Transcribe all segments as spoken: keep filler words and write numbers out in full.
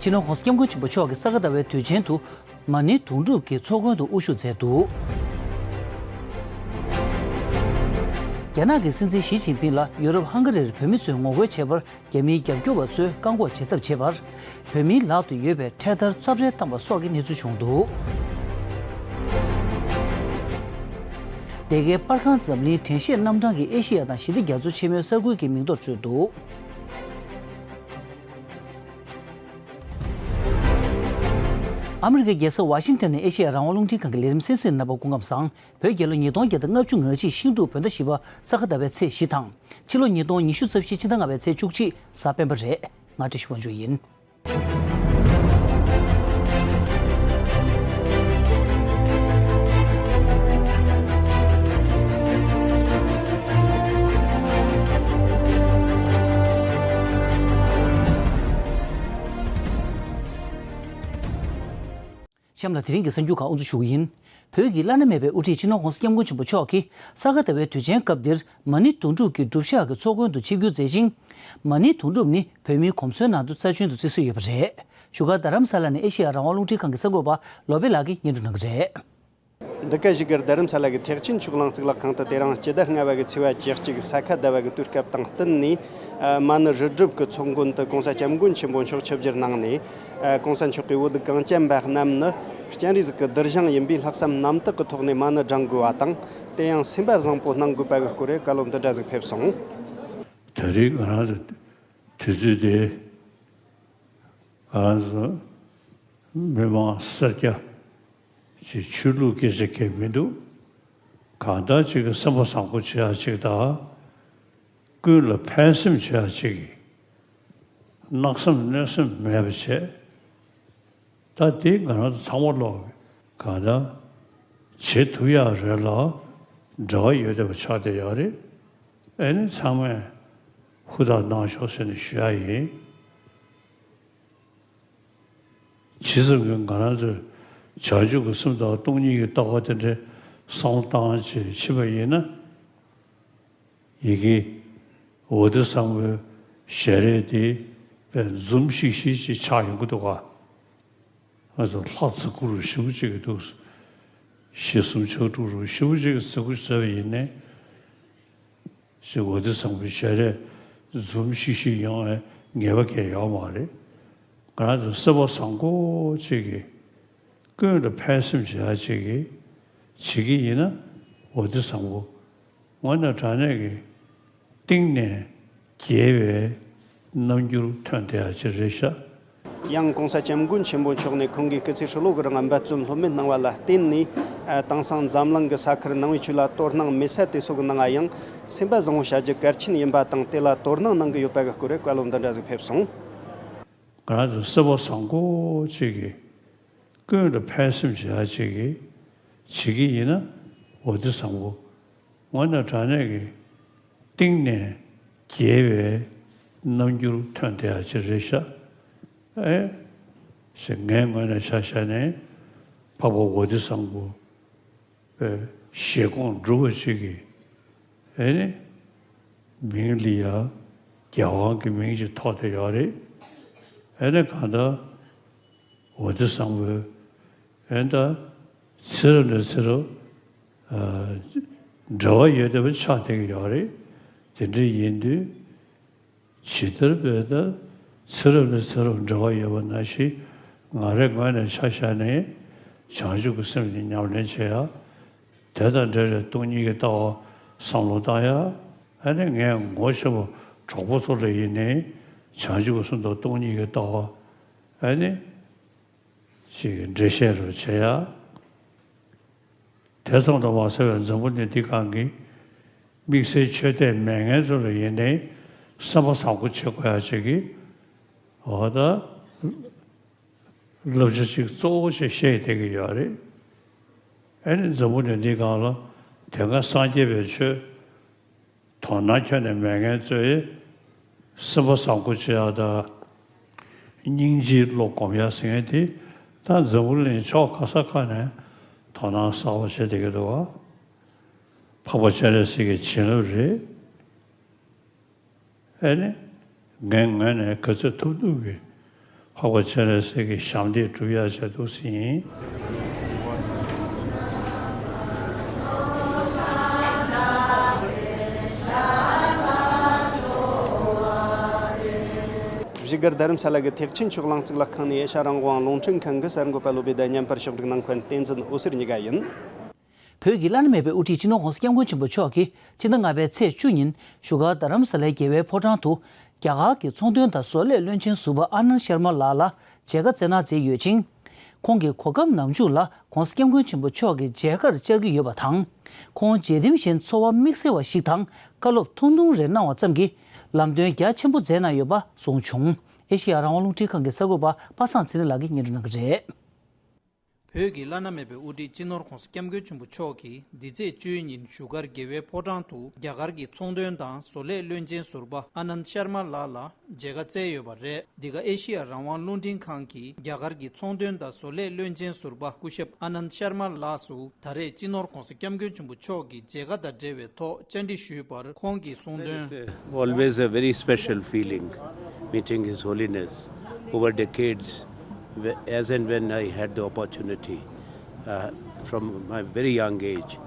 སྤྱི་ནོར་༸གོང་ས་༸སྐྱབས་མགོན་ཆེན་པོ་མཆོག་གིས་ས་ག་ཟླ་བའི་དུས་ཆེན་དུ་མ་ཎི་དུང་སྒྲུབ་ཀྱི་ཚོགས་མགོན་དུ་དབུ་བཞུགས་མཛད་འདུག་རྒྱ་ནག་གི་སྲིད་འཛིན་ཞི་ཅིན་ཕིང་ལ་ཡུ་རོབ་ཧང་ག་རིར་བོད་མི་ཚོས་ངོ་རྒོལ་བྱས་པར། རྒྱ་མིའི་རྒྱབ་སྐྱོར་བ་ཚོས་བཀག་འགོག་བྱེད་ཐབས་བྱས་པར། བོད་མིའི་ལག་ཏུ་ཡོད་པའི་འཕྲེད་དར་རྩབ་ཧྲལ་བཏང་པ་སོགས་ཀྱི་གནས་ཚུལ་བྱུང་འདུག་སྡེ་དགེ་པར་ཁང་འཛམ་གླིང་དྲན་ཤེས་རྣམ་གྲངས་ཀྱིས་ཨེ་ཤེ་ཡ་དང་ཞི་བདེ་རྒྱ་མཚོ་ཆེན་མོའི་ས་ཁུལ་གྱི་མིང་ཐོར་བཅོས་འདུག་ཨ་མི་རི་ཀའི་རྒྱལ་ས་ཝ་ཤིང་ཊོན་ནས་ཨེ་ཤེ་ཡ་རང་དབང་རླུང་འཕྲིན་ཁང་གི་ལས་རིམ་གསན་གཟིགས་རྣམ་པ་སྐུ་ཁམས་བཟང་། བོད་རྒྱལ་ལོ་ཉིས་སྟོང་བརྒྱ་དང་ལྔ་བཅུ་ང་གཅིག་ཤིང་འབྲུག་བོད་ཟླ་བཞི་པ་ས་ག་ཟླ་བའི་ཚེས་བཞི་དང་། ཕྱི་ལོ་ཉིས་སྟོང་ཉི་ཤུ་རྩ་བཞི་ཕྱི་ཟླ་ལྔ་པའི་ཚེས་བཅུ་གཅིག་གཟའ་སྤེན་པ་རེད། ང་བཀྲ་ཤིས་དབང་ཕྱུག་ཡིན། གཤམ་ལ་དེ་རིང་གི་གསར་འགྱུར་ཁག་དབུ་འཛུགས་ཞུ་གི་ཡིན། བོད་ཀྱི་བླ་ན་མེད་པའི་དབུ་ཁྲིད་སྤྱི་ནོར་༸གོང་ས་༸སྐྱབས་མགོན་ཆེན་པོ་མཆོག་གིས་ས་ག་ཟླ་བའི་དུས་ཆེན་སྐབས་འདིར་མ་ཎི་དུང་སྒྲུབ་ཀྱི་སྒྲུབ་ཞག་གི་ཚོགས་མགོན་དུ་ཆིབས་བསྒྱུར་མཛད་ཅིང་། མ་ཎི་དུང་སྒྲུབ་ནི་བོད་མིའི་གོམས་སྲོལ་ནང་དུ་རྩ་ཆེན་དུ་བརྩི་སྲོལ་ཡོད་པ་རེད། བཞུགས་སྒར་རྡ་རམ་ས་ལ་ནས་ཨེ་ཤེ་ཡ་རང་དབང་རླུང་འཕྲིན་ཁང་གི་གསར་འགོད་པ་བློ་བྷེ་ལགས་ཀྱིས་སྙན་སྒྲོན་གནང་གི་རེད། འདི་ག་བཞུགས་སྒར་རྡ་རམ་ས་ལ་གི་ཐེག་ཆེན་ཆོས་གླིང་གཙུག་ལག་ཁང་དུ་དེ་རིང་སྤྱི་ཟླ་ལྔ་པ་གི་ཚེས་པ་བཅུ་གཅིག་ས་ག་ཟླ་བ་གི་དུས་སྐབས་དང་བསྟུན་ནས། ཨ། མ་ཎི་རི་སྒྲུབ་ཀྱི་ཚོགས་མགོན་དུ་༸གོང་ས་༸སྐྱབས་མགོན་ཆེན་པོ་མཆོག་ཆིབས་བསྒྱུར་གནང་ནས། ཨ། ༸གོང་ས་མཆོག་གིས་བོད་གངས་ཅན་པ་རྣམས་ནི་སྤྱན་རས་གཟིགས་ཀྱི་གདུལ་ཞིང་ཡིན་པས་ལྷག་བསམ་རྣམ་དག་གི་ཐོག་ནས་མ་ཎི་བགྲང་དགོས་པ་དང་། དེ་ཡང་སེམས་པ་བཟང་པོ་གནང་དགོས་པ་གི་སྐོར་བཀའ་སློབ་འདི་འདྲ་ཟིག་ཕེབས་སོང་། དེ་རིང་ང་རང་ཚོ་དུས་ཚོད་དེ། ང་རང་ཚོ་མི་མང་སེར་སྐྱ་ཅིག་ཆོས་ལུགས་སྐད་ཆ་གང་མི་འདུག་གང་ལྟར་ཅིག་གི་སེམས་པ་བཟང་པོ་བྱེད་ཡ་ཅིག་དང་། ཀུན་ལ་ཕན་སེམས་བྱེད་ཡ་ཅིག་གི་གནག་སེམས་གནོད་སེམས་མེད་པ་བྱས། ད་དེ་ང་རང་ཚོ་ཚང་མ་ལོག་གང་ལྟར་བྱེད་ཐུབ་ཡ་རེད་ལ། འབྲེལ་བ་ཡོད་བསྡད་པ་ཆགས་བསྡད་ཡོད་རེད། ཨེ་ནི་ཚང་མས་ཧུར་ཐག་གནང་ཤོག་ཟེར་ནས་ཞུ་ཡ་ཡིན། ཇི་ཙམ་གྱིས་ང་རང་ཚོས་བྱང་ཆུབ་ཀྱི་སེམས་དང་སྟོང་ཉིད་ཀྱི་ལྟ་བ་དེ་འདྲའི་བསམ་བློ་བཏང་བྱས་ཕྱིན་པ་ཡིན་ན། ཡི་གེ་འོད་སྡེ་བཟང་པོའི་ཞལ་རས་དེ་དཔེ་འཛུམ་ཤིག་ཤིག་ཅིག་ཆགས་ཡོང་གི་འདུག་ག་ང་ཚོ་ལྷ་བརྩི་བཀུར་ཞེ་པོ་ཅིག་གི་འདུག་ཞེ་གསུམ་ཕྱག་དྲུག་རུ་ཞེ་པོ་ཅིག་གི་བརྩི་བཀུར་བྱས་པ་ཡིན་ནའི། ཞེས་འོད་སྡེ་བཟང་པོའི་ཞལ་རས་འཛུམ་ཤིག་ཤིག་ཡོང་བའི་ངེས་པ་གང་ཡང་ཡོད་མ་རེད། ང་རང་ཚོ་སེམས་པ་བཟང་པོ་ཅིག་གིས་ཀུན་ལ་ཕན་སེམས་བྱེད་ཡ་ཅིག་གིས་བྱེད་ཀྱི་ཡིན་ན། འོད་སྡེ་བཟང་པོ་དངོས་གནས་དྲང་གནས་ཀྱི་གཏིང་ནས་དགྱེས་པའི་རྣམ་འགྱུར་ཐོན་བསྡད་ཡ་ཅིག་རེད་ཤག་ཡང་༸གོང་ས་༸སྐྱབས་མགོན་ཆེན་པོ་མཆོག་ནས་ཁོང་གིས་སྐུ་ཚེ་ཧྲིལ་བོ་གི་རིང་འབད་བརྩོན་ལྷོད་མེད་གནང་བ་ལ་བརྟེན་ནས། ཨ། དེང་སང་འཛམ་གླིང་གི་ས་ཁུལ་ནང་བའི་ཆོས་ལ་དོ་སྣང་མེད་ས་དེ་ཚོ་གི་ནང་ང་ཡང་སེམས་པ་བཟང་བོ་བྱ་རྒྱུ་གལ་ཆེན་ཡིན་པ་དང་། དེ་ལ་དོ་སྣང་གནང་གི་ཡོད་པ་གི་སྐོར་བཀའ་སློབ་འདི་འདྲ་ཟིག་ཕེབས་སོང་། ང་རང་ཚོ་སེམས་པ་བཟང་པོ་ཅིག་གིས་ཀུན་ལ་ཕན་སེམས་བྱེད་ཡ་ཅིག་གིས་བྱེད་ཀྱི་ཡིན་ན། འོད་སྡེ་བཟང་པོ་དངོས་གནས་དྲང་གནས་ཀྱི་གཏིང་ནས་དགྱེས་པའི་རྣམ་འགྱུར་ཐོན་བསྡད་ཡ་ཅིག་རེད་ཤག་ཨེ། ཞེས་ངའི་ངོས་ནས་ཆ་བཞག་ནས་འཕགས་པ་འོད་སྡེ་བཟང་པོ་པའི་བཞེད་དགོངས་སྒྲུབ་པ་ཅིག་གིས། ཨེ་ནི། མིང་ལ་ཡ་རྒྱལ་དབང་གི་མིང་ཅིག་ཐོགས་བསྡད་ཡོད་རེད། ཨེ་ནི་གང་ལྟར་འོད་སྡེ་བཟང་པོས་ཨེ་ད་ཚེ་རབས་ནས་ཚེ་རབས། ཨ། འབྲེལ་བ་ཡོད་བསྡད་པ་ཆགས་བསྡད་ཀྱི་ཡོད་རེད། དེ་འདྲ་ཡིན་དུས། ཇི་ལྟར་བས་ད་ཚེ་རབས་ནས་ཚེ་རབས་འབྲེལ་བ་ཡོད་པ་ནང་བཞིན། ང་རའི་ངོས་ནས་ཆ་བཞག་ནས་བྱང་ཆུབ་ཀྱི་སེམས་ནི་ཉམས་ལེན་བྱེད་ཡ། དེ་དང་འབྲེལ་བའི་སྟོང་ཉིད་ཀྱི་ལྟ་བ་བསམ་བློ་བཏང་ཡ། ཨ་ནི་ངས་ངོ་ཤེས་པ་གྲོགས་པོ་ཚོ་ལ་ཡིན་ནའི་བྱང་ཆུབ་ཀྱི་སེམས་དང་སྟོང་ཉིད་ཀྱི་ལྟ་བ། ཨ་ནི་ཅིག་འགྲེལ་བཤད་རུ་བྱེད་ཡ། དེ་ཙམ་དུ་མ་ཟད་པའི་འཛམ་བུ་གླིང་འདི་སྒང་གི་དམིགས་བསལ་ཆོས་དད་མེད་མཁན་ཚོ་ལ་ཡིན་ནའི་སེམས་པ་བཟང་པོ་བྱེད་དགོས་ཡ་ཅིག་གི། འོ་ད། བསླབ་བྱ་ཅིག་གཙོ་བོ་ཞིག་བཤད་བསྡད་ཀྱི་ཡོད་རེད། ཨ་ནི་འཛམ་བུ་གླིང་འདི་སྒང་ལ་དེ་སྔ་སངས་རྒྱས་པའི་ཆོས་དོ་སྣང་ཁྱོན་ནས་མེད་མཁན་ཚོས་སེམས་པ་བཟང་པོ་བྱེད་ཡག་དང་། སྙིང་རྗེའི་བློ་སྒོམ་ཡག་ཟེར་མཁན་དེ་ད་འཛམ་བུ་གླིང་ཕྱོགས་ག་ས་ག་ནས་དོ་སྣང་གསར་པ་བྱེད་བསྡད་ཀྱི་འདུག་བ། འཕགས་པ་སྤྱན་རས་གཟིགས་ཀྱི་བྱིན་རླབས་རེད། ཨེ་ནི། ངའི་ངོས་ནས་ག་ཚོད་ཐུབ་ཐུབ་ཀྱིས་ འཕགས་པ་སྤྱན་རས་གཟིགས་ཀྱི་ཞབས་འདེགས་སྒྲུབ་ཡག་བྱས་འདུག་ཟེར་ཡིན། བཞུགས་སྒར་རྡ་རམ་ས་ལ་གི་ཐེག་ཆེན་ཆོས་གླིང་གཙུག་ལག་ཁང་ནས་ཨེ་ཤ་རང་དབང་རླུང་འཕྲིན་ཁང་གི་གསར་འགོད་པ་བློ་བྷེ་དང་མཉམ་པར་ཕྱོགས་སྒྲིག་གནང་མཁན་བསྟན་འཛིན་འོད་ཟེར་གཉིས་ཀ་ཡིན། བོད་ཀྱི་བླ་ན་མེད་པའི་དབུ་ཁྲིད་སྤྱི་ནོར་༸གོང་ས་༸སྐྱབས་མགོན་ཆེན་པོ་མཆོག་གིས་ཕྱི་ཟླ་ལྔ་པའི་ཚེས་བཅུ་ཉིན་བཞུགས་སྒར་རྡ་རམ་ས་ལའི་རྒྱལ་བའི་ཕོ་བྲང་དུ་རྒྱ་གར་གྱི་ཚོང་དོན་དང་བཟོ་ལས་བློན་ཆེན་ཟུར་པ་ཨ་ནནྡ་ཤར་མ་ལགས་ལ་མཇལ་ཁ་བསྩལ་གནང་མཛད་ཡོད་ཅིང་། ཁོང་གིས་གོ་སྐབས་ནམ་བྱུང་ལ་༸གོང་ས་༸སྐྱབས་མགོན་ཆེན་པོ་མཆོག་གི་མཇལ་ཁར་བཅར་གྱི་ཡོད་པ་དང་། ཁོང་མཇལ་རིམ་བཞིན་འཚོ་བ་དམིགས་བསལ་བ་ཞིག་དང་བཀའ་སློབ་ཐུང་ཐུང་རེ་གནང་བ་ཙམ་གྱིས་ལམ་སྟོན་རྒྱ་ཆེན་པོ་མཛད་གནང་ཡོད་པ་གསུངས་བྱུང་། ཨེ་ཤེ་ཡ་རང་དབང་རླུང་འཕྲིན་ཁང་གི་གསར་འགོད་པ་པ་སངས་ཚེ་རིང་ལགས་ཀྱིས་སྙན་སྒྲོན་གནང་གི་རེད། བོད་ཀྱི་བླ་ན་མེད་པའི་དབུ་ཁྲིད་སྤྱི་ནོར་༸གོང་ས་༸སྐྱབས་མགོན་ཆེན་པོ་མཆོག་གིས་འདི་ཚེས་བཅུའི་ཉིན་བཞུགས་སྒར་རྒྱལ་བའི་ཕོ་བྲང་དུ་རྒྱ་གར་གྱི་ཚོང་དོན་དང་བཟོ་ལས་བློན་ཆེན་ཟུར་པ་ཨ་ནནྡ་ཤར་མ་ལགས་ལ་མཇལ་ཁ་བསྩལ་ཡོད་པ་རེད། འདི་ག་ཨེ་ཤེ་ཡ་རང་དབང་རླུང་འཕྲིན་ཁང་གིས་རྒྱ་གར་གྱི་ཚོང་དོན་དང་བཟོ་ལས་བློན་ཆེན་ཟུར་པ་སྐུ་ཞབས་ཨ་ནནྡ་ཤར་མ་ལགས་སུ་ད་རེས་སྤྱི་ནོར་༸གོང་ས་༸སྐྱབས་མགོན་ཆེན་པོ་མཆོག་གི་མཇལ་ཁ་དང་འབྲེལ་བའི་ཐོག་བཅར་འདྲི་ཞུས་པར་ཁོང་གིས་གསུངས་དོན། Always a very special feeling meeting His Holiness over decades, wh- as and when I had the opportunity, uh, from my very young age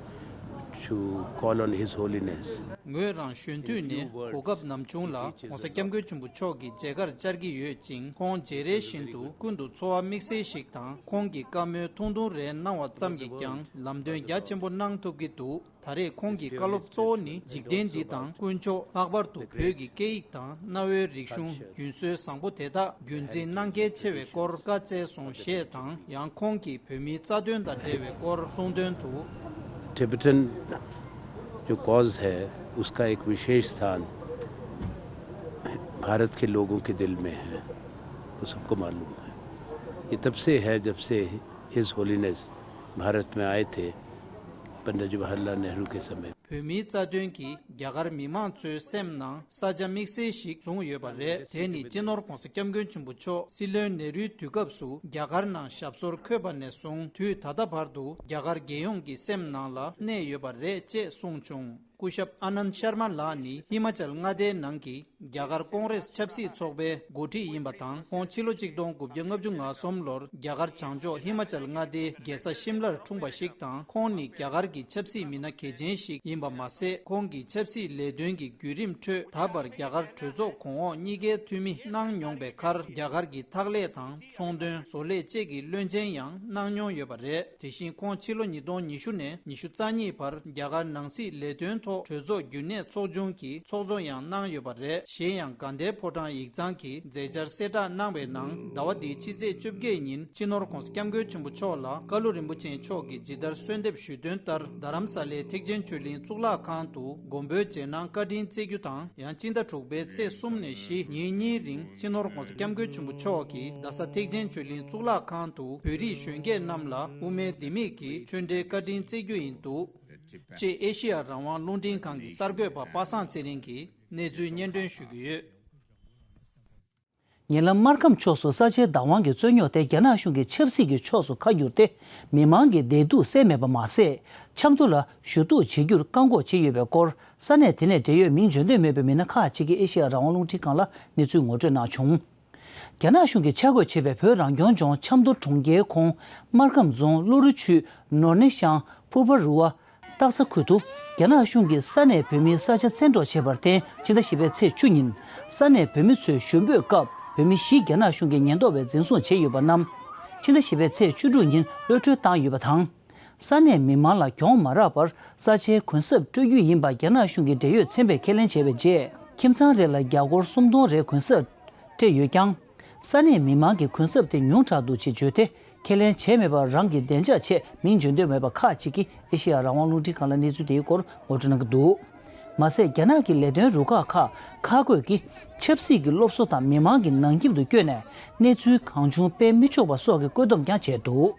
to call on His Holiness. ངོས་རང་གཞོན་དུས་ནས་གོ་སྐབས་ནམ་བྱུང་ལ་༸གོང་ས་༸སྐྱབས་མགོན་ཆེན་པོ་མཆོག་གི་མཇལ་ཁར་བཅར་གྱི་ཡོད་ཅིང་། ཁོང་མཇལ་རེས་བཞིན་དུ་ཀུན་ཏུ་འཚོ་བ་དམིགས་བསལ་ཞིག་དང་ཁོང་གི་བཀའ་མོལ་ཐུང་ཐུང་རེ་གནང་བ་ཙམ་གྱིས་ཀྱང་ལམ་སྟོན་རྒྱ་ཆེན་པོ་གནང་ཐུབ་ཀྱི་འདུག་ད་རེས་ཁོང་གི་བཀའ་སློབ་གཙོ་བོ་ནི་འཇིག་རྟེན་འདི་དང་དཀོན་མཆོག་ལྷག་པར་དུ་བོད་ཀྱི་སྐད་ཡིག་དང་གནའ་བོའི་རིག་གཞུང་། རྒྱུན་སྲོལ་བཟང་པོ་དེ་དག་རྒྱུན་འཛིན་གནང་གལ་ཆེ་བའི་སྐོར་བཀའ་སྩལ་སོང་ཞེས་དང་། ཡང་ཁོང་གིས་བོད་མིའི་རྩ་དོན་དང་འབྲེལ་བའི་སྐོར་གསུངས་དོན་དུ། टिबेटन जो कॉज है, उसका एक विशेष स्थान भारत के लोगों के दिल में है, वो सबको मालूम है। ये तब से है, जब से हिज होलीनेस भारत में आए थे, पंडित जवाहरलाल नेहरू के समय। བོད་མིའི་རྩ་དོན་གྱིས་རྒྱ་གར་མི་མང་ཚོའི་སེམས་ནང་ས་ཆ་དམིགས་བསལ་ཞིག་བཟུང་ཡོད་པ་རེད། དེ་ནི་སྤྱི་ནོར་༸གོང་ས་༸སྐྱབས་མགོན་ཆེན་པོ་མཆོག་སྲིད་བློན་ནེ་རུའི་དུས་སྐབས་སུ་རྒྱ་གར་ནང་ཞབས་སོར་འཁོད་པ་ནས་བཟུང་དུས་ད་ལྟ་བར་དུ་རྒྱ་གར་རྒྱལ་ཡོངས་ཀྱི་སེམས་ནང་ལ་གནས་ཡོད་པ་རེད་ཅེས་གསུངས་བྱུང་། སྐུ་ཞབས་ཨ་ནནྡ་ཤར་མ་ལགས་ནི་ཧི་མ་ཅལ་མངའ་སྡེའི་ནང་གི་རྒྱ་གར་ཀོང་རེས་ཆབ་སྲིད་ཚོགས་པའི་འགོ་ཁྲིད་ཡིན་པ་དང་། ཁོང་ཕྱི་ལོ་ཆིག་སྟོང་དགུ་བརྒྱ་ལྔ་བཅུ་ང་གསུམ་ལོར་རྒྱ་གར་བྱང་ཕྱོགས་ཧི་མ་ཅལ་མངའ་སྡེའི་རྒྱལ་ས་ཤིམ་ལར་འཁྲུངས་པ་ཞིག་དང་། ཁོང་ནི་རྒྱ་གར་གྱི་ཆབ་སྲིད་མི་སྣ་གལ་ཆེན་ཞིག་ཡིན་པ་མ་ཟད། ཁོང་གི་ཆབ་སྲིད་ལས་དོན་གྱི་བརྒྱུད་རིམ་ཁྲོད་ད་བར་རྒྱ་གར་གྲོས་ཚོགས་གོང་འོག་གཉིས་ཀའི་འཐུས་མི་གནང་མྱོང་བའི་ཁར། རྒྱ་གར་གྱི་འཐག་ལས་དང་ཚོང་དོན། བཟོ་ལས་བཅས་ཀྱི་བློན་ཆེན་ཡང་གནང་མྱོང་ཡོད་པ་རེད། དེ་བཞིན་ཁོང་ཕྱི་ལོ་ཉིས་སྟོང་ཉི་ཤུ་ནས་ཉི་ཤུ་རྩ་གཉིས་བར་རྒྱ་གར་ནང་སྲིད་ལས་དོན་ཐོག་གྲོས་ཚོགས་རྒྱུན་གནས་ཚོགས་ཆུང་གི་ཚོགས་གཙོ་ཡང་གནང་ཡོད་པ་རེད། གཞན་ཡང་དགའ་ལྡན་ཕོ་བྲང་ཡིག་ཚང་གིས་མཛད་འཆར་གསལ་བསྒྲགས་གནང་བའི་ནང་། ཟླ་བ་འདིའི་ཕྱི་ཚེས་བཅོ་བརྒྱད་ཉིན་སྤྱི་ནོར་༸གོང་ས་༸སྐྱབས་མགོན་ཆེན་པོ་མཆོག་ལ་ཀ་ལུ་རིན་པོ་ཆེ་མཆོག་གིས་ཇི་ལྟར་གསོལ་འདེབས་ཞུས་དོན་ལྟར། རྡ་རམ་ས་ལའི་ཐེག་ཆེན་ཆོས་གླིང་གཙུག་ལག་ཁང་དུ་མགོན་པོའི་རྗེས་གནང་བཀའ་དྲིན་སྩལ་རྒྱུ་དང་། ཡང་སྤྱི་ཟླ་དྲུག་པའི་ཚེས་གསུམ་ནས་བཞི་ཉིན་གཉིས་རིང་སྤྱི་ནོར་༸གོང་ས་༸སྐྱབས་མགོན་ཆེན་པོ་མཆོག་གིས་རྡ་ས་ཐེག་ཆེན་ཆོས་གླིང་གཙུག་ལག་ཁང་དུ་བོད་རིགས་གཞོན་སྐྱེས་རྣམས་ལ་དབུ་མའི་ལྡེ་མིག་གི་ཆོས་འབྲེལ་བཀའ་དྲིན་སྩལ་རྒྱུ་ཡིན་འདུག་ཅེས་ཨེ་ཤེ་ཡ་རང་དབང་རླུང་འཕྲིན་ཁང་གི་གསར་འགོད་པ་པ་སངས་ཚེ་རིང་གིས་གནས་ཚུལ་སྙན་སྒྲོན་ཞུ་གི་ཡོད། ཉེ་ལམ་སྨར་ཁམས་ཕྱོགས་སུ་ས་ཆའི་བདག་དབང་གི་རྩོད་རྙོག་དེ་རྒྱ་ནག་གཞུང་གི་ཆབ་སྲིད་ཀྱི་ཕྱོགས་སུ་ཁ་བསྒྱུར་ཏེ། མི་མང་གི་བདེ་སྡུག་གསལ་མེད་པ་མ་ཟད། ཆབ་མདོ་ལ་ཞུ་གཏུག་བྱེད་རྒྱུར་བཀག་འགོག་བྱས་ཡོད་པའི་སྐོར། ས་གནས་དེ་ནས་འབྲེལ་ཡོད་མིང་བརྗོད་འདོད་མེད་པའི་མི་སྣ་ཁག་ཅིག་གིས་ཨེ་ཤེ་ཡ་རང་དབང་རླུང་འཕྲིན་ཁང་ལ་གནས་ཚུལ་ངོ་སྤྲོད་གནང་བྱུང་། རྒྱ་ནག་གཞུང་གིས་ཆ་བགོས་བྱས་པའི་བོད་རང་སྐྱོང་ལྗོངས་ཆབ་མདོ་གྲོང་ཁྱེར་ཁོངས་སྨར་ཁམས་རྫོང་བློ་རི་ཆུས་ནོར་གནས་ཤང་ཕུར་བ་རུ་བ། སྟག་ཚང་ཁུལ་དུ་རྒྱ་ནག་གཞུང་གིས་ས་གནས་བོད་མིའི་ས་ཆ་བཙན་འཕྲོག་བྱས་པར་བརྟེན། ཕྱི་ཟླ་བཞི་པའི་ཚེས་བཅུ་ཉིན་ས་གནས་བོད་མི་ཚོས་ཞུ་འབོད་སྐབས་བོད་མི་བཞི་རྒྱ་ནག་གཞུང་གིས་ཉེན་རྟོག་པས་འཛིན་བཟུང་བྱས་ཡོད་པ་རྣམས། ཕྱི་ཟླ་བཞི་པའི་ཚེས་བཅུ་དྲུག་ཉིན་གློད་གྲོལ་བཏང་ཡོད་པ་དང་། ས་གནས་མི་མང་ལ་གྱོང་མ་རག་པར་ས་ཆའི་གུན་གསབ་སྤྲོད་རྒྱུ་ཡིན་པ་རྒྱ་ནག་གཞུང་གི་འབྲེལ་ཡོད་ཚན་པས་ཁས་ལེན་བྱས་པའི་རྗེས། ཁྱིམ་ཚང་རེ་ལ་རྒྱ་སྒོར་སུམ་སྟོང་རེ་གུན་གསབ་སྤྲད་ཡོད་ཀྱང་། ས་གནས་མི་མང་གིས་གུན་གསབ་དེ་ཉུང་དྲགས་འདུག་ཅེས་བརྗོད་དེ། ཁས་ལེན་བྱས་མེད་པར་རང་གི་བདེ་འཇགས་ཆེད་མིང་བརྗོད་འདོད་མེད་པ་ཁག་ཅིག་གིས་ཨེ་ཤེ་ཡ་རང་དབང་རླུང་འཕྲིན་ཁང་ལ་གནས་ཚུལ་དེའི་སྐོར་ངོ་སྤྲོད་གནང་གི་འདུག་མ་ཟད། རྒྱ་ནག་གི་ལས་དོན་རུ་ཁག་ཁག་ཁག་བགོས་ཀྱིས་ཆབ་སྲིད་ཀྱི་སློབ་གསོ་དང་མི་མང་གི་ནང་ཁྱིམ་དུ་བསྐྱོད་ནས་གནས་ཚུལ་གང་བྱུང་སྤེལ་མི་ཆོག་པ་སོགས་ཀྱི་བཀོད་འདོམས་ཀྱང་བྱས་འདུག་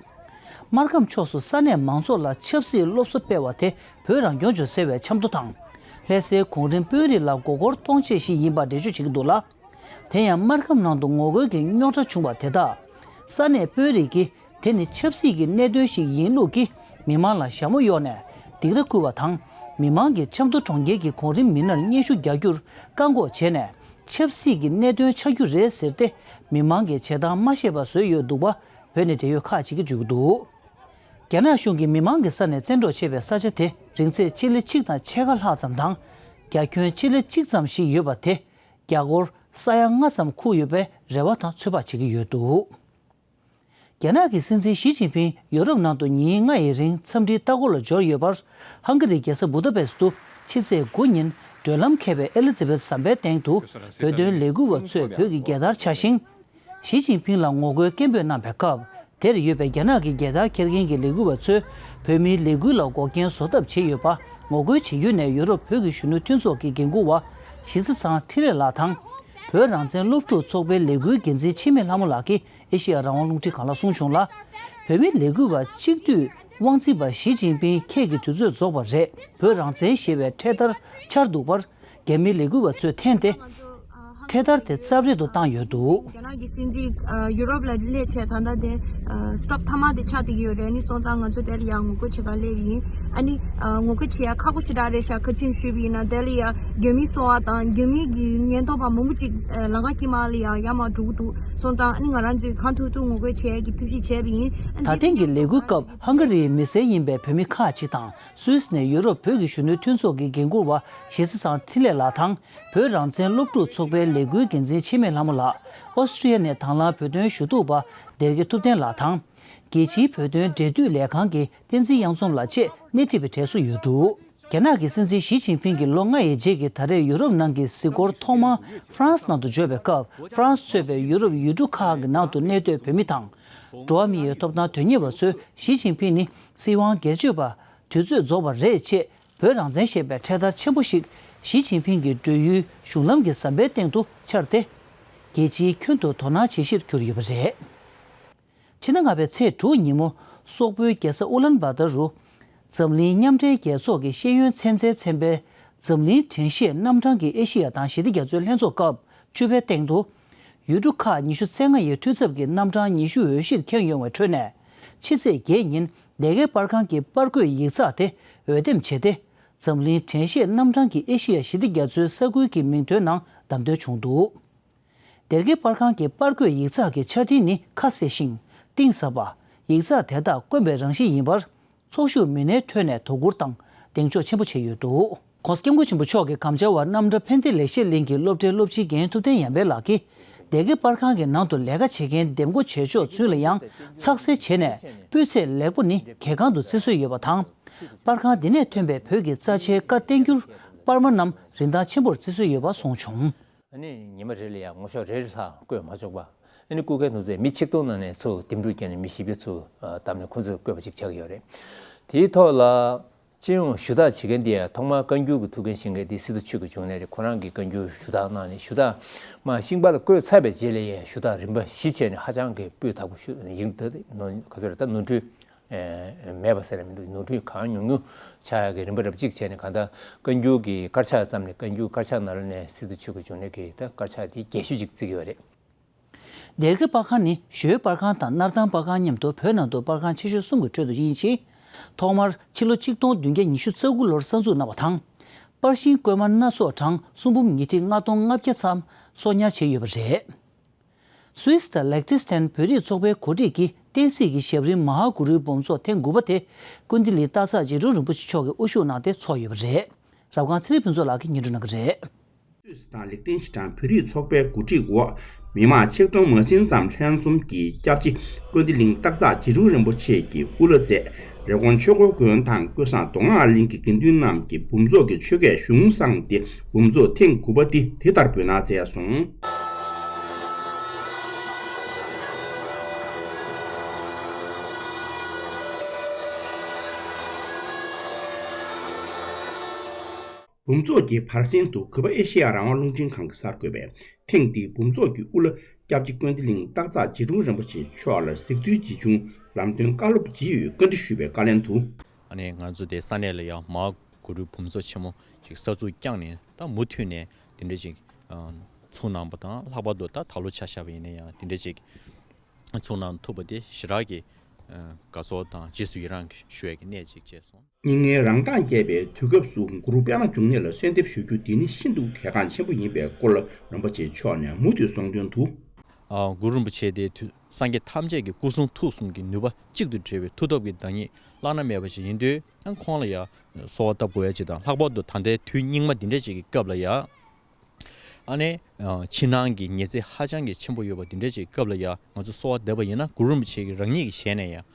སྨར་ཁམས་ཕྱོགས་སུ་ས་གནས་མང་ཚོགས་ལ་ཆབ་སྲིད་སློབ་གསོ་སྤེལ་བ་དེ་བོད་རང་སྐྱོང་ལྗོངས་ཟེར་བའི་ཆབ་མདོ་དང་། ལྷ་སའི་གོང་རིམ་དཔོན་རིགས་ལ་མགོ་སྐོར་གཏོང་ཆེད་ཞིག་ཡིན་པ་འགྲེལ་བརྗོད་བྱེད་ཀྱི་འདུག་ལ། དེ་ཡང་སྨར་ཁམས་ནང་དུ་ངོ་རྒོལ་གྱི་རྙོག་དྲ་བྱུང་བ་དེ་དག་ས་གནས་དཔོན་རིགས་ཀྱིས་དེ་ནི་ཆབ་སྲིད་ཀྱི་གནད་དོན་ཞིག་ཡིན་ལུགས་ཀྱིས་མི་མང་ལ་ཞྭ་མོ་གཡོགས་ནས་སྡིགས་ར་བསྐུལ་བ་དང་། མི་མང་གིས་ཆབ་མདོ་གྲོང་ཁྱེར་གྱི་གོང་རིམ་མི་སྣར་སྙན་ཞུ་རྒྱག་རྒྱུར་བཀག་འགོག་བྱས་ནས། ཆབ་སྲིད་ཀྱི་གནད་དོན་ཆགས་རྒྱུ་རེད་ཟེར་ཏེ། མི་མང་གིས་བྱེད་སྟངས་མ་ཤེས་པ་བཟོས་ཡོད་འདུག་པ། བོད་ནས་འབྲེལ་ཡོད་ཁག་ཅིག་གིས་བརྗོད་ཀྱི་འདུག་རྒྱ་ནག་གཞུང་གིས་མི་མང་གི་ས་ནས་བཙན་འཕྲོག་བྱས་པའི་ས་ཆ་དེ་རིང་ཚད་སྤྱི་ལེ་གཅིག་དང་ཕྱེད་ཀ་ལྷག་ཙམ་དང་། རྒྱ་ཁྱོན་སྤྱི་ལེ་གཅིག་ཙམ་ཞིག་ཡོད་པ་དེ། རྒྱ་སྒོར་ས་ཡ་ལྔ་ཙམ་ཁུག་ཡོད་པའི་རེ་བ་དང་ཚོད་དཔག་བྱེད་ཀྱི་ཡོད་འདུག་རྒྱ་ནག་གི་སྲིད་འཛིན་ཞི་ཅིན་ཕིང་ཡོ་རོབ་ནང་དུ་ཉིན་ལྔ་ཡི་རིང་འཚམས་འདྲིའི་ལྟ་སྐོར་ལ་འབྱོར་ཡོད་པར། ཧང་ག་རིའི་རྒྱལ་ས་བུ་ད་པེ་སི་ཏུ་ཕྱི་ཚེས་དགུ་ཉིན་མགྲོན་ལམ་འཁེལ་བའི་ཨེ་ལི་ཛ་བེད་ཟམ་པའི་སྟེང་དུ་བོད་དོན་ལས་འགུལ་བ་ཚོས་བོད་ཀྱི་རྒྱལ་དར་འཕྱར་ཞིང་། ཞི་ཅིན་ཕིང་ལ་ངོ་རྒོལ་སྐད་འབོད་གནང་བའི་སྐབས། དེར་ཡོད་པའི་རྒྱ་ནག་གི་རྒྱལ་དར་འཁྱེར་མཁན་གྱི་ལས་འགུལ་བ་ཚོས་བོད་མིའི་ལས་འགུལ་ལ་འགོག་རྐྱེན་བཟོ་ཐབས་བྱས་ཡོད་པ་ངོ་རྒོལ་བྱེད་ཡུལ་ནས་ཡུ་རོབ་བོད་ཀྱི་གཞོན་ནུ་མཐུན་ཚོགས་ཀྱི་འགན་འཁུར་བ་གཞི་རྩེ་ཚང་འཕྲིན་ལས་ལགས་དང་། བོད་རང་བཙན་སློབ་ཕྲུག་ཚོགས་པའི་ལས་འགུལ་འགན་འཛིན་འཆི་མེད་ལྷ་མོ་ལགས་ཀྱིས་ཨེ་ཤེ་ཡ་རང་དབང་རླུང་འཕྲིན་ཁང་ལ་གསུངས་བྱུང་ལ། བོད་མི་ལས་འགུལ་བ་གཅིག་བསྡུས་དབང་འཛིན་པ་ཞི་ཅིན་ཕིང་ཁྱེད་ཀྱི་དུས་ཚོད་རྫོགས་པ་རེད། བོད་རང་བཙན་ཞེས་པའི་འཕྲེད་དར་འཕྱར་འདུག་པར། རྒྱ་མིའི་ལས་འགུལ་བ་ཚོས་འཐེན་ཏེ། འཕྲེད་དར་དེ་རྩབ་རལ་དུ་བཏང་ཡོད་འདུག་རྒྱ་ནག་གི་སྲིད་འཛིན་ཡུ་རོབ་ལ་སླེབས་བྱས་ད་ལྟ་དེ་སི་ཊོབ་མཐའ་མ་དེ་ཆགས་བསྡད་ཀྱི་ཡོད་རེད། ཨ་ནི་སོང་ཙང་ང་ཚོ་དེ་ལ་ཡང་ངོ་རྒོལ་བྱེད་གར་སླེབས་ཡིན། ཨ་ནི་ངོ་རྒོལ་བྱེད་ཡ་ཁག་པོ་ཞེ་དྲག་རེད་ཤག་ག་རེ་བྱས་ནས་ཞུས་པ་ཡིན་ན་དེ་ལ་ཡང་རྒྱ་མི་སོང་བ་དང་རྒྱ་མི་གི་ཉེན་རྟོག་པ་མང་པོ་ཅིག་ལམ་ཁ་དཀྱིལ་མ་ལ་ཡང་ཡར་མར་འགྲོ་གི་འདུག་སོང་ཙང་ཨ་ནི་ང་རང་ཚོས་གང་ཐུབ་ཐུབ་ངོ་རྒོལ་བྱེད་ཡ་གི་ཐབས་ཤེས་བྱས་པ་ཡིན། ད་ཐེངས་ཀྱི་ལས་འགུལ་སྐབས་ཧང་ག་རིའི་མི་སེར་ཡིན་པའི་བོད་མི་ཁག་ཅིག་དང་། སུད་སི་ནས་ཡུ་རོབ་བོད་ཀྱི་གཞོན་ནུའི་མཐུན་ཚོགས་ཀྱི་འགན་འཁུར་བ་གཞི་རྩེ་ཚང་འཕྲིན་ལས་ལགས་དང་། བོད་རང་བཙན་སློབ་ཕྲུག་ཚོགས་པའི་ལས་འགུལ་འགན་འཛིན་འཆི་མེད་ལྷ་མོ་ལགས། ཨོ་སི་ཀྲི་ཡ་ནས་དང་བླངས་བོད་དོན་ཞུ་གཏུག་པ་སྡེ་དགེ་ཐུབ་བསྟན་ལགས་དང་། རྒྱལ་སྤྱིའི་བོད་དོན་འབྲེལ་མཐུད་ལས་ཁང་གི་བསྟན་འཛིན་གཡང་འཛོམས་ལགས་བཅས་སྣེ་ཁྲིད་པའི་གྲས་སུ་ཡོད་འདུག་རྒྱ་ནག་གི་སྲིད་འཛིན་ཞི་ཅིན་ཕིང་གིས་ལོ་ལྔ་ཡི་རྗེས་ཀྱི་ད་རེས་ཡུ་རོབ་ནང་གི་གཟིགས་སྐོར་ཐོག་མར་ཧྥ་རན་སི་ནང་དུ་འབྱོར་བའི་སྐབས། ཧྥ་རན་སི་གཙོས་པའི་ཡུ་རོབ་ཡུལ་གྲུ་ཁག་གི་ནང་དུ་གནས་སྡོད་བོད་མི་དང་། འགྲོ་བ་མིའི་ཐོབ་ཐང་དོན་གཉེར་བ་ཚོས་ཞི་ཅིན་ཕིང་ནི་སྲིད་དབང་སྒེར་གཅོད་པ། དུས་ཚོད་རྫོགས་པ་རེད་ཅེས། བོད་རང་བཙན་ཞེས་པའི་འཕྲེད་དར་ཆེན་པོ་ཞིག་ཞི་ཅིན་ཕིང་གི་བགྲོད་ཡུལ་གཞུང་ལམ་གྱི་ཟམ་པའི་སྟེང་དུ་འཕྱར་ཏེ། རྒྱལ་སྤྱིའི་ཁྱོན་དུ་དོ་སྣང་བྱེད་གཞིར་གྱུར་ཡོད་པ་རེད། ཕྱི་ཟླ་ལྔ་པའི་ཚེས་དྲུག་ཉིན་མོ། སོག་པོའི་རྒྱལ་ས་ཨུ་ལན་བཱ་ཏར་རུ། འཛམ་གླིང་མཉམ་འབྲེལ་རྒྱལ་ཚོགས་ཀྱི་ཤེས་ཡོན་ཚན་རྩལ་ཚན་པའི་འཛམ་གླིང་དྲན་ཤེས་རྣམ་གྲངས་ཀྱི་ཨེ་ཤེ་ཡ་དང་ཞི་བདེ་རྒྱ་མཚོའི་ལྷན་ཚོགས་སྐབས་བཅུ་པའི་སྟེང་དུ། ཡུལ་གྲུ་ཁག་ཉི་ཤུ་རྩ་ལྔ་ཡི་འཐུས་ཚབ་ཀྱི་རྣམ་གྲངས་ཉི་ཤུ་འོས་གཞིར་འཁྱེར་ཡོང་བའི་ཁྲོད་ནས། ཕྱི་ཚེས་བརྒྱད་ཉིན་སྡེ་དགེ་པར་ཁང་གི་པར་བརྐོས་ཡིག་ཚགས་དེ་འོས་འདེམས་བྱས་ཏེ། འཛམ་གླིང་དྲན་ཤེས་རྣམ་གྲངས་ཀྱི་ཨེ་ཤེ་ཡ་ཞི་བདེ་རྒྱ་མཚོའི་ས་ཁུལ་གྱི་མིང་ཐོའི་ནང་བདམས་ཐོན་བྱུང་འདུག་སྡེ་དགེ་པར་ཁང་གི་པར་བརྐོས་ཡིག་ཚགས་ཀྱི་ཆ་འཕྲིན་ནི་ཁ་གསལ་ཞིང་གཏིང་ཟབ་པ། ཡིག་ཚགས་དེ་དག་དཀོན་པའི་རང་བཞིན་ཡིན་པར། ཚོགས་ཞུགས་མི་སྣའི་ཁྲོད་ནས་དོ་ཁུར་དང་གདེང་འཇོག་ཆེན་པོ་བྱས་ཡོད་འདུག ༸གོང་ས་༸སྐྱབས་མགོན་ཆེན་པོ་མཆོག་གི་གམ་བཅར་བ་རྣམ་གྲྭ་ཕན་བདེ་ལེགས་བཤད་གླིང་གི་སློབ་གྲྭའི་སློབ་སྤྱི་རྒན་ཐུབ་བསྟན་ཡར་འཕེལ་ལགས་ཀྱིས། སྡེ་དགེ་པར་ཁང་གི་ནང་དུ་ལས་ཀ་བྱེད་མཁན་འདེམས་བསྐོ་བྱེད་ཕྱོགས་ཚུན་ལ་ཡང་ཚགས་གསལ་བྱས་ནས། སྤུས་ཚད་ལེགས་པོ་ནི་གལ་འགངས་སུ་བརྩི་སྲོལ་ཡོད་པ་དང་། པར་ཁང་འདི་ནས་ཐོན་པའི་བོད་ཀྱི་རྩ་ཆེའི་བཀའ་བསྟན་འགྱུར་པར་མ་རྣམས་རིན་ཐང་ཆེན་པོར་བརྩི་སྲོལ་ཡོད་པ་གསུངས་བྱུང་། ཨ་ནི་ཉི་མ་རེ་ལ་ཡང་ངོ་ཤོག་རེ་རེ་ལྷག་བཀོད་མ་ཆོག་པ། ཨ་ནི་སྐུ་སྒེར་ནང་ཚན་མི་ཆིག་སྟོང་ནང་ནས་ཚུར་འདེམས་སྒྲུག་བརྒྱབ་ནས་མི་བཞི་བཅུ་ཚུར་བདམས་ནས་ཁོང་ཚོས་བསྐོས་པ་ཞིག་ཆགས་ཀྱི་ཡོད་རེད། དེའི་ཐོག་ལ་སྤྱི་ཡོངས་ཞུ་དག་བྱེད་མཁན་དེ་ཐོག་མར་བཀའ་འགྱུར་གྱི་ཐུགས་འགན་བཞེས་མཁན་དེ་སི་ཏུ་ཆོས་ཀྱི་འབྱུང་གནས་རེད། ཁོ་རང་གིས་བཀའ་འགྱུར་ཞུ་དག་གནང་ནས་ཞུ་དག་མར་ཤིང་པར་ལ་བཀོད་ཚར་བའི་རྗེས་ལ་ཡང་ཞུ་དག་རིམ་པ་བཞི་བྱས་ནས་ཧ་ཅང་གི་སྤུས་དག་པོ་ཞུ་ཡིན་འདུག་ནོར་ག་ཚོད་རེད་ད་ནོར་འཁྲུལ། མེད་པ་ཟེར་ཡ་མི་འདུག་ནོར་འཁྲུལ་གང་ཉུང་ཉུང་ཆགས་ཡག་གི་རིམ་པ་རབ་གཅིག་བྱས་ནས་གང་ལྟར་བཀའ་འགྱུར་གྱི་དཀར་ཆག་ཙམ་ནས་བཀའ་འགྱུར་དཀར་ཆག་ནང་ལ་ནས་སི་ཏུ་ཆོས་ཀྱི་འབྱུང་གནས་ཀྱི་ད་དཀར་ཆག་དེ་རྒྱས་ཤོས་ཅིག་བརྩི་གི་ཡོད་རེད། སྡེ་དགེ་པར་ཁང་ནི་ཞོལ་པར་ཁང་དང་སྣར་ཐང་པར་ཁང་མཉམ་དུ་བོད་ནང་དུ་པར་ཁང་ཆེ་ཤོས་གསུམ་གྱི་ཁྲོད་དུ་ཡིན་ཞིང་། ཐོག་མར་ཕྱི་ལོ་ཆིག་སྟོང་བདུན་བརྒྱ་ཉི་ཤུ་རྩ་དགུ་ལོར་གསར་འཛུགས་གནང་བ་དང་། པར་ཤིང་བརྐོས་མ་སྣ་ཚོགས་གྲངས་གསུམ་འབུམ་ཉིས་ཁྲི་ལྔ་སྟོང་ལྔ་བརྒྱ་ཙམ་གསོག་ཉར་བྱས་ཡོད་པ་རེད། སུད་སི་དང་ལེག་ཏི་སི་ཐན་བོད་རིགས་ཚོགས་པའི་གོ་སྒྲིག་གིས་བསྟན་སྲིད་ཀྱི་ཞབས་རིམ་མ་ཧཱ་གུ་རུའི་འབུམ་ཚོགས་ཐེངས་དགུ་པ་དེ་ཀུན་བདེ་གླིང་སྟག་འཚག་རྗེ་དྲུང་རིན་པོ་ཆེ་མཆོག་གིས་དབུ་བཞུགས་གནང་སྟེ་ཚོགས་ཡོད་པ་རེད། རབ་སྒང་ཚེ་རིང་ཕུན་ཚོགས་ལགས་ཀྱིས་སྙན་སྒྲོན་གནང་གི་རེད། སུད་སི་དང་ལེག་ཏེན་ཤི་ཊན་བོད་རིགས་ཚོགས་པའི་གོ་སྒྲིག་འོག་མི་མང་ཆིག་སྟོང་མ་ཟིན་ཙམ་ལྷན་འཛོམས་ཀྱིས་སྐྱབས་རྗེ་ཀུན་བདེ་གླིང་སྟག་འཚག་རྗེ་དྲུང་རིན་པོ་ཆེ་གི་དབུ་བླ་མཛད། རི་ཀོན་ཆོས་འཁོར་དགོན་དང་ཀུན་བཟང་མདོ་སྔགས་གླིང་གི་དགེ་འདུན་རྣམས་ཀྱིས་འབུམ་ཚོགས་ཀྱི་ཆོས་སྐད་གཞུང་བསྲངས་ཏེ་འབུམ་ཚོགས་ཐེངས་དགུ་པ་འདི་དེ་ལྟར་འབོད་གནང་མཛད་སོང་། འབུམ་ཚོགས་ཀྱི་བར་གསེང་དུ་གུས་པ་ཨེ་ཤེ་ཡ་རང་དབང་རླུང་འཕྲིན་ཁང་གིས་གསར་འགོད་པའི་ཐེངས་འདིའི་འབུམ་ཚོགས་ཀྱི་དབུ་བླ་སྐྱབས་རྗེ་ཀུན་བདེ་གླིང་སྟག་འཚག་རྗེ་དྲུང་རིན་པོ་ཆེ་མཆོག་ལ་གཟིགས་ཚུལ་ཇི་བྱུང་ལམ་སྟོན་བཀའ་སློབ་ཇི་ཡོད་བཀའ་འདྲི་ཞུས་པའི་བཀའ་ལན་དུ། ཨ་ནི་ང་ཚོ་དེ་ས་གནས་ལ་ཡང་མ་ཧཱ་གུ་རུའི་འབུམ་ཚོགས་ཆེན་མོ་ཅིག་གསར་འཛུགས་བསྐྱངས་ནས་ད་མུ་མཐུད་ནས་དེ་འདྲ་ཅིག་ཚུགས་གནང་བ་དང་། ལྷག་པར་དུ་ད་ད་ལོ་ཆ་བཞག་པ་ཡིན་ན་ཡང་དེ་འདྲ་ཅིག་ཚུགས་གནང་ཐུབ་པ་དེ་ཞེ་དྲག་གི་ དགའ་ཚོར་དང་རྗེས་སུ་ཡི་རངས་ཞུ་ཡས་ཀྱི་གནས་ཅིག་བྱས་སོང་། སྙིགས་ལྔའི་རང་མདངས་རྒྱས་པའི་དུས་སྐབས་སུ་གུ་རུ་པདྨ་འབྱུང་གནས་ལ་གསོལ་འདེབས་ཞུ་རྒྱུ་འདི་ནི་ཤིན་ཏུ་གལ་འགངས་ཆེན་པོ་ཡིན་པའི་སྐོར་རིན་པོ་ཆེ་མཆོག་ནས་མུ་མཐུད་གསུངས་དོན་དུ། ཨ། གུ་རུ་རིན་པོ་ཆེ་དེ་དུས་སངས་རྒྱས་ཐམས་ཅད་ཀྱི་སྐུ་གསུང་ཐུགས་གསུམ་གྱི་ནུས་པ་གཅིག་ཏུ་འདྲེས་པའི་མཐུ་སྟོབས་ཀྱི་བདག་ཉིད་བླ་ན་མེད་པ་ཞིག་ཡིན་དུས། ཨ། ཁོང་ལ་ཡང་གསོལ་བ་བཏབ་དགོས་ཡ་ཅིག་དང་། ལྷག་པར་དུ་ད་ལྟའི་དུས་སྙིགས་མ་འདི་འདྲ་ཅིག་གི་སྐབས་ལ་ཡང་། ཨ་ནི། ཨ། ཕྱི་ནང་གི་ཉི་ཚེ་ཧ་ཅང་གི་ཆེན་པོ་ཡོད་པ་འདི་འདྲ་ཅིག་གི་སྐབས་ལ་ཡང་ང་ཚོ་གསོལ་བ་འདེབས་པ་ཡིན་ན། གུ་རུ་རིན་པོ་ཆེ་གིས་རང་ཉིད་ཀྱི་ཞལ་ནས་ཡང་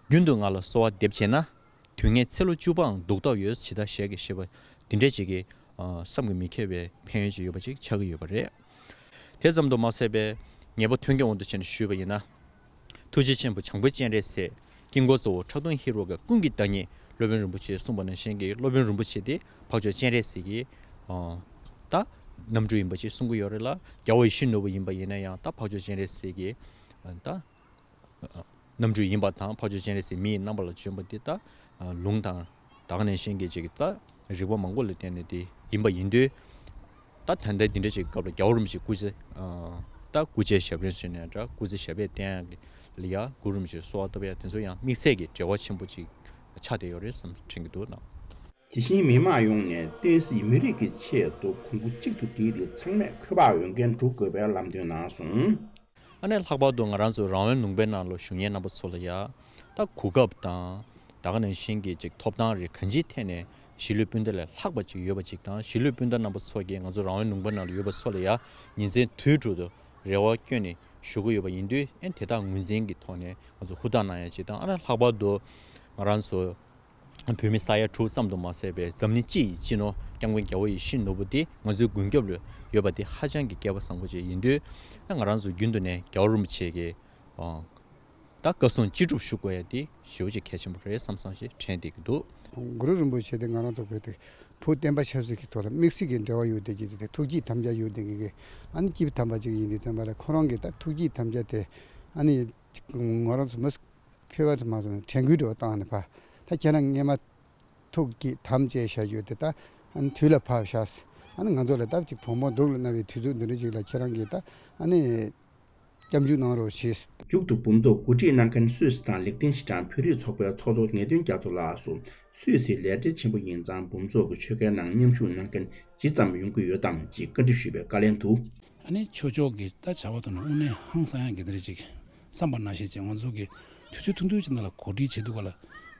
རྒྱུན་དུ་ང་ལ་གསོལ་བ་འདེབས་བྱས་ན། དུས་ངན་ཚེ་ལོ་བཅུ་པའང་སྡུག་ཐབས་ཡོད། ཇི་ལྟར་ཞལ་གྱིས་བཞེས་པ་འདི་འདྲ་ཅིག་གི། ཨ། བསམ་གྱིས་མི་ཁྱབ་པའི་ཕན་ཡོན་ཅིག་ཡོད་པ་ཅིག་ཆགས་ཀྱི་ཡོད་པ་རེད། དེ་ཙམ་དུ་མ་ཟད་པའི་ངེས་པ་དོན་གྱི་དབང་དུ་བྱས་ནས་ཞུས་པ་ཡིན་ན། ཐུགས་རྗེ་ཆེན་པོ་བྱམས་མགོན་སྤྱན་རས་གཟིགས། དཀྱིལ་འཁོར་གཙོ་བོ་ཁྲག་འཐུང་ཧེ་རུ་ཀ། ཀུན་གྱི་བདག་ཉིད་སློབ་དཔོན་རིན་པོ་ཆེ་གསུངས་པ་ནང་བཞིན་གྱི། སློབ་དཔོན་རིན་པོ་ཆེ་དེ་འཕགས་མཆོག་སྤྱན་རས་གཟིགས་ཀྱི། ཨ། ད་རྣམ་སྤྲུལ་ཡིན་པ་ཅིག་གསུང་གི་ཡོད་རེད་ལ། རྒྱལ་བ་ཡིད་བཞིན་ནོར་བུ་ཡིན་པ་ཡིན་ན་ཡང་ད་འཕགས་མཆོག་སྤྱན་རས་གཟིགས་ཀྱི། ཨ། ད་རྣམ་སྤྲུལ་ཡིན་པ་དང་། འཕགས་མཆོག་སྤྱན་རས་གཟིགས་མི་ཡི་རྣམ་པ་ལ་བྱོན་པ་འདི་ད་ལུང་དང་། ད་ག་ནང་བཞིན་གྱི་ཅིག་ད་རིགས་པ་མང་པོ་ལ་བརྟེན་ནས་དེ་ཡིན་པ་ཡིན་དུས། ད་ད་ལྟའི་འདི་འདྲ་ཅིག་སྐབས་ལ་རྒྱལ་བ་རིན་པོ་ཆེ་སྐུ་ཚེ། ཨ། ད་སྐུ་ཚེ་ཞབས་རིང་བྱས་ནས་འདྲ། སྐུ་ཚེ་ཞབས་པད་བརྟན་ཡག་གི་ལ་ཡ་གུ་རུ་རིན་པོ་ཆེ་གསོལ་བ་བཏབ་ཡ་དེ་ཚོ་ཡང་དམིགས་བསལ་གྱི་འབྲེལ་བ་ཆེན་པོ་ཅིག་ཆགས་བསྡད་ཡོད་རེད་བསམ་དྲན་གྱི་འདུག་ན། དེ་བཞིན་མི་མང་ཡོངས་ནས་བསྟན་སྲིད་མི་རིགས་ཀྱི་ཆེད་དུ་གོང་བུ་གཅིག་ཏུ་བསྒྲིལ་ཏེ་ཚང་མས་འཁོས་དབྱེ་འགན་སྒྲུབ་དགོས་པའི་ལམ་སྟོན་གནང་སོང་། ཨ་ནི་ལྷག་པར་དུ་ང་རང་ཚོ་རང་དབང་ལུང་པའི་ནང་ལ་བཞུགས་མཁན་རྣམ་པ་ཚོ་ལ་ཡ། ད་གོ་སྐབས་དང་། ད་ག་ནང་བཞིན་གྱི་ཅིག་ཐོབ་ཐང་རེད། གང་ཅིའི་ཐད་ནས་གཞིས་ལུས་སྤུན་ཟླ་ལས་ལྷག་པ་ཅིག་ཡོད་པ་ཅིག་དང་། གཞིས་ལུས་སྤུན་ཟླ་རྣམ་པ་ཚོ་གིས་ང་ཚོ་རང་དབང་ལུང་པའི་ནང་ལ་ཡོད་པ་ཚོ་ལ་ཡ་ཉིན་མཚན་དུས་དྲུག་ཏུ་རེ་བ་བསྐྱོན་ནས་བཞུགས་ཀྱི་ཡོད་པ་ཡིན་དུས། ཨ་ནི་དེ་དག་ངོས་འཛིན་གྱི་ཐོག་ནས་ང་ཚོ་ཧུར་ཐག་གནང་ཡ་ཅིག་དང་། ཨ་ནི་ལྷག་པར་དུ་ང་རང་ཚོ་བོད་མི་ས་ཡ་དྲུག་ཙམ་དུ་མ་ཟད་པའི་འཛམ་གླིང་སྤྱི་ཡི་སྤྱི་ནོར་སྐྱབས་མགོན་རྒྱལ་བ་ཡིད་བཞིན་ནོར་བུ་འདི་ང་ཚོའི་མགོན་སྐྱབས་ལ་ཡོད་པ་འདི་ཧ་ཅང་གི་སྐལ་པ་བཟང་པོ་ཅིག་ཡིན་དུས། ང་རང་ཚོ་རྒྱུན་དུ་ནས་རྒྱལ་བ་རིན་པོ་ཆེ་གི། ཨ། ད་བཀའ་གསུང་ཅི་སྒྲུབ་ཞུ་དགོས་ཡ་འདི་ཞེ་པོ་ཅིག་གལ་ཆེན་པོ་རེད་བསམ་བསམ་ཞིག་དྲན་བསྡད་ཀྱི་འདུག། གུ་རུ་རིན་པོ་ཆེ་དེ་ང་རང་ཚོ་བོད་དེ་བོད་བསྟན་པ་ཆབ་སྲིད་ཀྱི་ཐོག་ལ་དམིགས་བསལ་གྱི་འབྲེལ་བ་ཡོད་བསྡད་ཀྱི་དེ། ཐུགས་བསྐྱེད་དམ་བཅའ་ཡོད་བསྡད་ཀྱི་གི། ཨ་ནི་སྐྱེས་བུ་དམ་པ་ཅིག་ཡིན་དུས་ཙམ་པ་ལ་ཁོ་རང་གི་ད་ཐུགས་བསྐྱེད་དམ་བཅའ་དེ། ཨ་ནི་ང་རང་ཚོ་མི་ཕལ་པ་དུ་མ་སོང་དྲན་སྐུལ་འདྲ་བོ་བཏང་ནས་ཕ། ད་ཁྱེད་རང་སྔས་མ་ཐུགས་བསྐྱེད་དམ་བཅས་བྱ་རྒྱུ་དེ་ད་ཨ་ནི་དུས་ལ་བབ་ཤག། ཨ་ནི་ང་ཚོ་ལ་སྟབས་ཅིག་བུ་མོ་སྡུག་ལ་གནང་བའི་དུས་ཚོད་འདི་འདྲ་ཅིག་ལ་ཁྱེད་རང་གིས་ད་ཨ་ནི་སྐྱབས་འཇུག་གནང་རོགས་ཞེས། མཇུག་ཏུ་འབུམ་ཚོགས་གོ་སྒྲིག་གནང་མཁན་སུད་སི་དང་ལེགས་ལྡན་ཕྱི་དྲང་བོད་རིགས་ཚོགས་པའི་ཚོགས་གཙོ་ངེས་དོན་རྒྱ་མཚོ་ལགས་སུ། སུད་སི་ལས་བྲེལ་ཆེན་པོ་ཡིན་ཙང་འབུམ་ཚོགས་ཀྱི་ཆོས་སྐལ་ནང་མཉམ་ཞུགས་གནང་མཁན་ཇི་ཙམ་ཡོང་གི་ཡོད་དམ་ཅེས་བཀའ་འདྲི་ཞུས་པའི་བཀའ་ལན་དུ། ཨ་ནི་ཆོས་ཕྱོགས་ཀྱི་ད་བྱ་བ་དང་དངོས་གནས་ཧང་སང་ཡག་གི་དེ་རེད་ཅིག་བསམ་པ་ནང་བཞིན་ཅིག་ང་ཚོ་གི་དུས་ཚོད་ཐུང་ཐུང་ཅིག་ནང་ལ་གོ་སྒྲིག་བྱེད་ཐུབ་པ་ལ་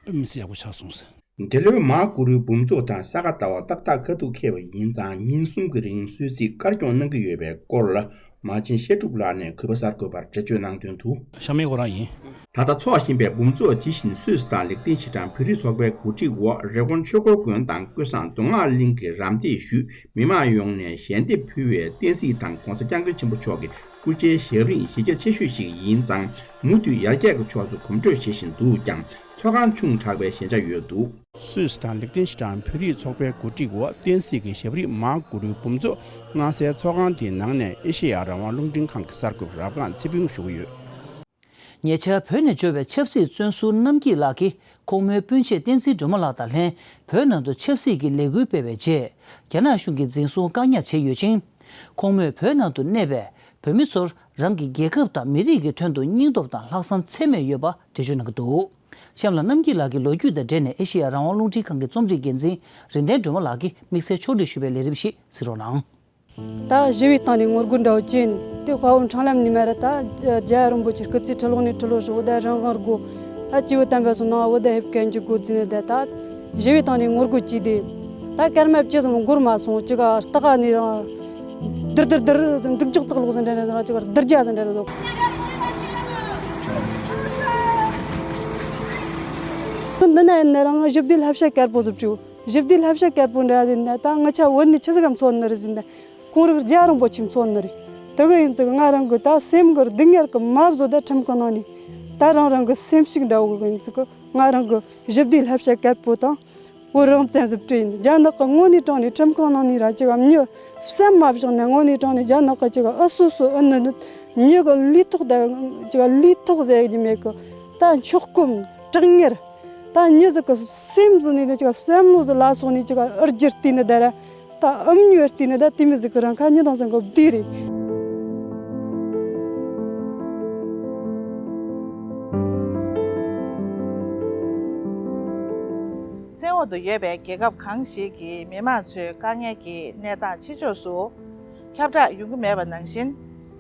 དཔེ་མི་སྲིད་ཡག་པོ་ཆགས་སོང་ཟེར། འདི་ལོའི་མར་གུ་རུའི་འབུམ་ཚོགས་དང་ས་ག་ཟླ་བ་ཏག་ཏག་ཁ་ཐུག་འཁེལ་བ་ཡིན་ཙང་ཉིན་གསུམ་གྱི་རིང་སུད་སིར་དཀར་སྐྱོང་གནང་གི་ཡོད་པའི་སྐོར་ལ་མ་བྱན་བཤད་སྒྲུབ་ལགས་ནས་གུས་པ་གསར་འགོད་པར་འགྲེལ་བརྗོད་གནང་དོན་དུ། ཤ་མེད་ཁོ་རང་ཡིན། ད་ལྟ་འཚོགས་བཞིན་པའི་འབུམ་ཚོགས་དེ་བཞིན་སུད་སི་དང་ལེགས་ལྡན་ཕྱི་དྲང་བོད་རིགས་ཚོགས་པའི་གོ་སྒྲིག་འོག་རི་ཀོན་ཆོས་འཁོར་དགོན་དང་ཀུན་བཟང་མདོ་སྔགས་གླིང་གི་རམ་འདེགས་ཞུས། མི་མང་ཡོངས་ནས་ཞལ་འདེབས་ཕུལ་བའི་བསྟན་སྲིད་དང་༸གོང་ས་༸སྐྱབས་མགོན་ཆེན་པོ་མཆོག་གི་སྐུ་ཕྱྭའི་ཞབས་རིམ་གཞི་རྒྱ་ཆེ་ཤོས་ཤིག་ཡིན་ཙང་མུ་མཐུད་ཡར་རྒྱས་ཀྱི་ཕྱོགས་སུ་གོམ་བགྲོད་བྱེད་བཞིན་འདུག་ཀྱང་ཚོགས་ཁང་ཆུང་དྲགས་པའི་ཞན་ཆ་ཡོད་འདུག། སུད་སི་དང་ལེགས་ལྡན་ཕྱི་དྲང་བོད་རིགས་ཚོགས་པའི་གོ་སྒྲིག་འོག་བསྟན་སྲིད་ཀྱི་ཞབས་རིམ་མར་གུ་རུའི་འབུམ་ཚོགས་གནང་སའི་ཚོགས་ཁང་དེའི་ནང་ནས་ཨེ་ཤེ་ཡ་རང་དབང་རླུང་འཕྲིན་ཁང་གི་གསར་འགོད་པ་རབ་སྒང་ཚེ་ཕུན་ཞུ་གི་ཡོད། ཉེ་ཆར་བོད་ནས་འབྱོར་བའི་ཆབ་སྲིད་བཙོན་ཟུར་རྣམ་རྒྱལ་ལགས་ཀྱིས་ཁོང་མོའི་སྤུན་མཆེད་བསྟན་འཛིན་སྒྲོལ་མ་ལགས་དང་ལྷན་བོད་ནང་དུ་ཆབ་སྲིད་ཀྱི་ལས་འགུལ་སྤེལ་བའི་རྗེས། རྒྱ་ནག་གཞུང་གིས་འཛིན་བཟུང་བཀག་ཉར་བྱས་ཡོད་ཅིང་། ཁོང་མོས་བོད་ནང་དུ་གནས་པའི་བོད་མི་ཚོར་རང་གི་རྒྱལ་ཁབ་དང་མི་རིགས་ཀྱི་དོན་དུ་སྙིང་སྟོབས་དང་ལྷག་བསམ་ཚད་མེད་ཡོད་པ་འགྲེལ་བརྗོད་གནང་གི་འདུག། གཤམ་ལ་རྣམ་རྒྱལ་ལགས་ཀྱི་ལོ་རྒྱུས་དང་འབྲེལ་ནས་ཨེ་ཤེ་ཡ་རང་དབང་རླུང་འཕྲིན་ཁང་གི་རྩོམ་སྒྲིག་འགན་འཛིན་རིག་ལྡན་སྒྲོལ་མ་ལགས་ཀྱིས་དམིགས་བསལ་ཕྱོགས་སྒྲིག་ཞུས་པའི་ལས་རིམ་ཞིག་གཟིགས་རོགས་གནང་། ད་ཞི་བའི་སྟེང་ནས་ངོ་རྒོལ་འདྲ་བོ་བྱས་ནས་དེ་དཔའ་བོ་འཕྲང་ལམ་ནས་མར་ར་ད་རྒྱལ་བ་རིན་པོ་ཆེ་སྐུ་ཚེ་ཁྲི་ལོ་ནས་ཁྲི་ལོ་བཞུགས། ད་རང་དབང་དགོས། ད་སྐྱེས་བུ་དམ་པ་ཚོ་ནང་བོད་ད་ཧེབ་གན་གྱི་དགོས་ཟེར་ནས་ད་ད་ཞི་བའི་སྟེང་ནས་ངོ་རྒོལ་བྱས་ཏེ། ད་སྐར་མ་བཅུ་ཙམ་འགོར་མ་སོང་། ཅི་ག་སྟག་ནས་རང་དིར་དིར་དིར་ཟེར་འབྲུག་ལྕག་ཙག་ལོག་ཟེར་འདྲ་ནས་རང་ཅི་ག་དིར་རྒྱ་ཟེར་འདྲ་ནས་ཟོ། འདི་ན་ཡིན་ན་རང་ཞི་བདེའི་བསླབ་བྱ་དཀར་པོ་ཟིག་བྲིས། ཞི་བདེའི་བསླབ་བྱ་དཀར་པོ་འདྲ་ཡིན་ན་ད་ང་ཆ་བོད་ནས་ཆི་ཟིག་གམ་ཚོར་ནི་རེད་ཟེར་ན། ཁོང་རིགས་རྒྱ་རིང་པོ་ཆེ་ཚོར་ནི་རེད། དེ་གི་ཡིན་ཙིག་ང་རང་གི་ད་སེམས་གི་སྡུག་བསྔལ་གི་མ་བཟོ་ད་ཁྲིམས་ཁང་ནང་ནས་ད་རང་རང་གི་སེམས་ཤུགས་འདྲ་བོ་གི་ཡིན་ཙིག་ང་རང་གི་ཞི་བདེའི་བསླབ་བྱ་དཀར་པོ་དང་བོད་རང་བཙན་ཟིག་བྲིས་ཡིན། རྒྱ་ནག་གི་དངོས་གནས་དྲང་ནས་ཁྲིམས་ཁང་ནང་ནས་ར་ཅིག་གམ་མྱི་བསམ་མ་བཞག་ནས་དངོས་གནས་དྲང་ནས་རྒྱ་ནག་གི་ཅིག་ཨུ་སུ་སུ་ཨུ་ནུ་ནུ་མྱི་གི་ལུས་ཐོག་ད་ཅིག་ལུས་ཐོག་ཟེར་གི་མེད་གི་ད་འཁྱོག་སྐོམ་དྲག་གཉེར། ད་མྱི་ཟིག་གི་སེམས་ཟིག་ནས་ནི་ཅིག་བསམ་བློ་ཟིག་ལ་སོང་ནས་ཅིག་ཨུར་རྒྱུ་བལྟས་ནི་ད་ར། ད་ཨུམ་ཉོ་བལྟས་ནི་ད་དེ་མི་ཟིག་གི་རང་ཁ་ཉིན་དང་སང་གི་བདེ་རེད། འོག་ཏུ་ཡོད་པའི་རྒྱལ་ཁབ་གང་ཞིག་གི་མི་མང་ཚོའི་དཀའ་ངལ་གྱི་གནས་སྟངས་ཕྱི་ཕྱོགས་སུ་ཁྱབ་བསྒྲགས་ཡོང་གི་མེད་པ་ནང་བཞིན།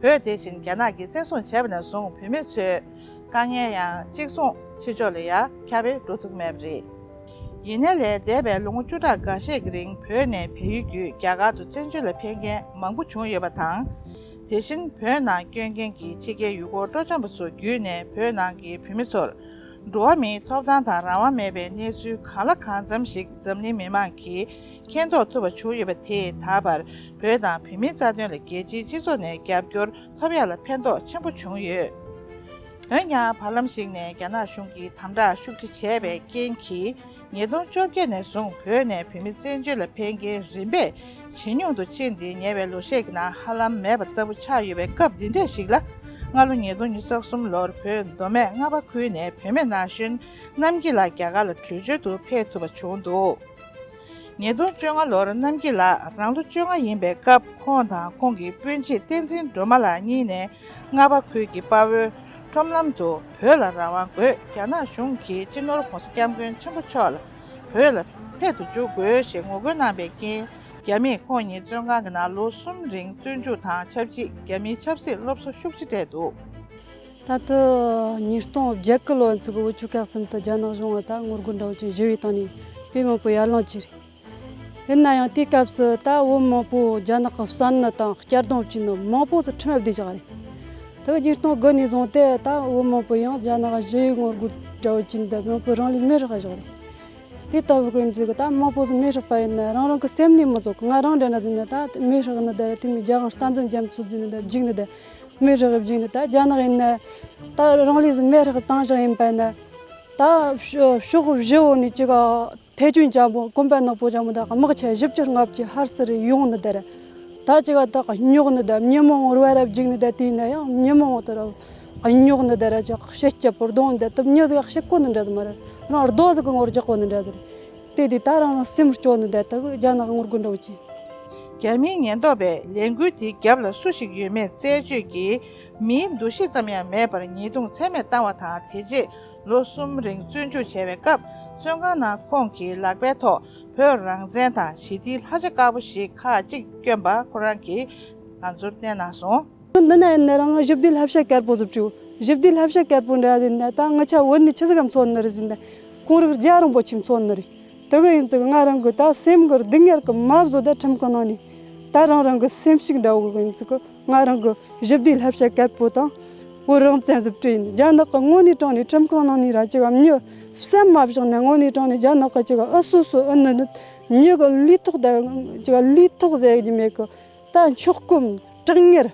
བོད་དེ་བཞིན་རྒྱ་ནག་གིས་བཙན་བཟུང་བྱས་པ་ནས་བཟུང་བོད་མི་ཚོའི་དཀའ་ངལ་ཡང་གཅིག་མཚུངས་ཕྱི་ཕྱོགས་ལ་ཡང་ཁྱབ་སྤེལ་འགྲོ་ཐུབ་ཀྱི་མེད་པ་རེད། ཡིན་ནའི་ལས་འདས་པའི་ལོ་ངོ་བཅུ་ཕྲག་འགའ་ཤས་ཀྱི་རིང་བོད་ནས་བལ་ཡུལ་བརྒྱུད་རྒྱ་གར་དུ་བཙན་བྱོལ་ལ་ཕེབས་མཁན་མང་པོ་བྱུང་ཡོད་པ་དང་། དེ་བཞིན་བོད་ནང་སྐྱོད་མཁན་གྱི་ཕྱི་རྒྱལ་ཡུལ་སྐོར་སྤྲོ་འཆམ་པ་ཚོ་བརྒྱུད་ནས་བོད་ནང་གི་བོད་མི་ཚོར་འགྲོ་བ་མིའི་ཐོབ་ཐང་དང་རང་དབང་མེད་པའི་གནས་ཚུལ་གང་ལ་གང་འཚམ་ཞིག་འཛམ་གླིང་མི་མང་གིས་མཁྱེན་རྟོགས་ཐུབ་པ་བྱུང་ཡོད་པ་དེས་ད་བར་བོད་དང་བོད་མིའི་རྩ་དོན་ལ་རྒྱལ་སྤྱིའི་སྤྱི་ཚོགས་ནས་རྒྱབ་སྐྱོར་ཐོབ་ཡག་ལ་ཕན་ཐོགས་ཆེན་པོ་བྱུང་ཡོད། འོན་ཀྱང་། བར་ལམ་ཞིག་ནས་རྒྱ་ནག་གཞུང་གིས་དམ་དྲག་ཤུགས་ཆེ་བྱས་པའི་རྐྱེན་གྱིས། ཉིས་སྟོང་བཅོ་བརྒྱད་ནས་བཟུང་བོད་ནས་བོད་མི་བཙན་བྱོལ་ལ་ཕེབས་མཁན་རིམ་པས་ཇེ་ཉུང་དུ་ཕྱིན་ཏེ། ཉེ་བའི་ལོ་ཤས་ཀྱི་ནང་ཧ་ལམ་མེད་པ་ལྟ་བུ་ཆགས་ཡོད་པའི་སྐབས་འདི་འདྲས་ཤིག་ལ། སྔ་ལོ་ཉིས་སྟོང་ཉི་ཤུ་རྩ་གསུམ་ལོར་བོད་མདོ་སྨད་རྔ་པ་ཁུལ་ནས་བུད་མེད་ན་གཞོན་རྣམ་རྒྱལ་ལགས་རྒྱ་གར་ལ་བྲོས་བྱོལ་དུ་ཕེབས་ཐུབ་པ་བྱུང་འདུག་ཉིས་སྟོང་བཅོ་ལྔ་ལོར་རྣམ་རྒྱལ་ལགས་རང་ལོ་བཅོ་ལྔ་ཡིན་པའི་སྐབས། ཁོང་དང་ཁོང་གི་སྤུན་མཆེད་བསྟན་འཛིན་སྒྲོལ་མ་ལགས་གཉིས་ནས་རྔ་པ་ཁུལ་གྱི་དཔའ་བོའི་ཁྲོམ་ལམ་དུ། བོད་ལ་རང་དབང་དགོས། རྒྱ་ནག་གཞུང་གིས་སྤྱི་ནོར་༸གོང་ས་༸སྐྱབས་མགོན་ཆེན་པོ་མཆོག་ལ་བོད་ལ་ཕེབས་སུ་འཇུག་དགོས་ཞེས་ངོ་རྒོལ་གནང་བའི་རྐྱེན། རྒྱ་མིས་ཁོང་ཉིད་བཙོན་ཁང་གི་ནང་ལོ་གསུམ་རིང་བཙོན་འཇུག་དང་ཆབས་ཅིག་རྒྱ་མིའི་ཆབ་སྲིད་སློབ་གསོ་ཤུགས་ཆེ་སྤྲད་འདུག་ད་ལྟ་ཉིས་སྟོང་བརྒྱད་ཀྱི་ལོ་ཚིགས་འུ་ཆུ་ཁག་གསུམ་དུ་རྒྱ་ནག་གཞུང་ང་ད་ངོ་རྒོལ་འདྲ་བོ་ཅིག་ཞི་བའི་སྟེང་ནས་དཔེ་མང་པོ་ཡར་ལངས་ཀྱི་རེད། ཡིན་ན་ཡང་དེའི་སྐབས་སུ་ད་བོད་མང་པོ་རྒྱ་ནག་གི་བསམ་ནི་དང་གཅར་རྡུང་བྱས་ནི་མང་པོ་ཟིག་ཁྲིམས་ལ་བསྡད་བཞག་རེད། ད་ཉིས་སྟོང་དགུ་ནས་བཟུང་སྟེ་ད་བོད་མང་པོ་ཡང་རྒྱ་ནག་ཞི་བའི་ངོ་རྒོལ་འདྲ་བོ་བྱས་ནས་ད་མང་པོ་རང་ལུས་མེར་བསྲེགས་བཞག་རེད། དེ་ལྟ་བུ་གི་འཛིག་ད་མང་པོ་ཟིག་མེར་བསྲེགས་པ་ཡིན་ན་རང་རང་གི་སེམས་ནས་མི་བཟོད་གི། ང་རང་འདྲ་ན་ཟིན་ན་ད་མེར་བསྲེགས་ནི་ད་དེ་མི་རྒྱ་གར་བསྟན་འཛིན་རྒྱ་མཚོ་ཟིན་ནི་ད་བརྒྱུགས་ནི་ད་མེར་བསྲེགས་བརྒྱུགས་ནི་ད་རྒྱ་ནག་ཡིན་ན་ད་རང་ལུས་ཟིག་མེར་བསྲེགས་བཏང་བཞག་ཡིན་པ་ཡིན་ན་ད་ཕྱོགས་བཞི་བོ་ནས་ཅིག་ཐེ་ཆུང་ཅན་པོ་གོམ་པ་ནག་པོ་ཅན་པོ་དག་དམག་ཆ་བཞི་བཅུ་ལྔ་བཅུ་ཧར་སི་རེ་ཡོང་ནི་དེ་རེད། ད་ཅི་ག་དག་རྙོག་ནི་དེ་མྱི་མང་རུ་བ་ར་བརྒྱུག་ནི་དེ་དེ་ཡིན་ན་ཡང་མྱི་མང་དེ་ར་རྙོག་ནི་དེ་ར་ཅི་ཤེད་སྐྱ་པོ་རྡུང་ནི་དེ་དུ་མྱི་ཟིག་ཤེད་གོ་ནི་འདྲ་ཟིག་མ་རེད། རང་རྡོ་ཟིག་གི་ངོར་རྒྱག་གོ་ནི་འདྲ་ཟིག་རེད། དེ་དེ་ད་རང་རང་སེམས་སྐྱོ་ནི་དེ་དག་རྒྱ་ནག་ངོ་རྒོལ་འདྲ་བོ་ཅི། རྒྱ་མིའི་ཉེན་རྟོག་པས་ལས་འགུལ་དེའི་རྒྱབ་ལ་སུ་ཞིག་ཡོད་མེད་རྩད་གཅོད་ཀྱིས་མིའི་འདུ་ཤེས་ཙམ་ཡང་མེད་པར་ཉེས་རྡུང་ཚད་མེད་བཏང་བ་དང་། དེ་རྗེས་ལོ་གསུམ་རིང་བཙོན་འཇུག་བྱས་པའི་སྐབས། བཙོན་ཁང་ནང་ཁོང་གིས་ལག་པའི་ཐོག་བོད་རང་བཙན་དང་ཞི་བདེའི་བསླབ་བྱ་དཀར་པོ་ཞིག་ཁག་ཅིག་བསྐྱོན་པ་ཁོ་རང་གིས་ང་ཚོར་བསྟན་གནང་སོང་། འདི་ན་ཡིན་ན་རང་ཞི་བདེའི་བསླབ་བྱ་དཀར་པོ་ཟིག་བྲིས། ཞི་བདེའི་བསླབ་བྱ་དཀར་པོ་འདྲ་ཡིན་ན་ད་ང་ཆ་བོད་ནས་ཆི་ཟིག་གམ་ཚོར་ནི་རེད་ཟིན་ད། ཁོང་རིགས་རྒྱ་རིང་པོ་ཆེ་ཚོར་ནི་རེད། དེ་གི་ཡིན་ཙིག་ང་རང་གི་ད་སེམས་གི་སྡུག་བསྔལ་གི་མ་བཟོད་ད་ཁྲིམས་ཁང་ནང་ནས་ད་རང་རང་གི་སེམས་ཤུགས་འདྲ་བོ་གི་ཡིན་ཙིག་གི་ང་རང་གི་ཞི་བདེའི་བསླབ་བྱ་དཀར་པོ་དང་བོད་རང་བཙན་ཟིག་བྲིས་ཡིན། རྒྱ་ནག་གི་དངོས་གནས་དྲང་ནས་ཁྲིམས་ཁང་ནང་ནས་ར་ཅིག་གམ་མྱི་བསམ་མ་བཞག་ན་དངོས་གནས་དྲང་ནས་རྒྱ་ནག་གི་ཅིག་ཨུ་སུ་སུ་ཨུ་ནུ་ནུ་མྱི་གི་ལུས་ཐོག་ད་ཅིག་ལུས་ཐོག་ཟེར་གི་མེད་གི། ད་འཁྱོག་སྐོམ་དྲག་ངེར།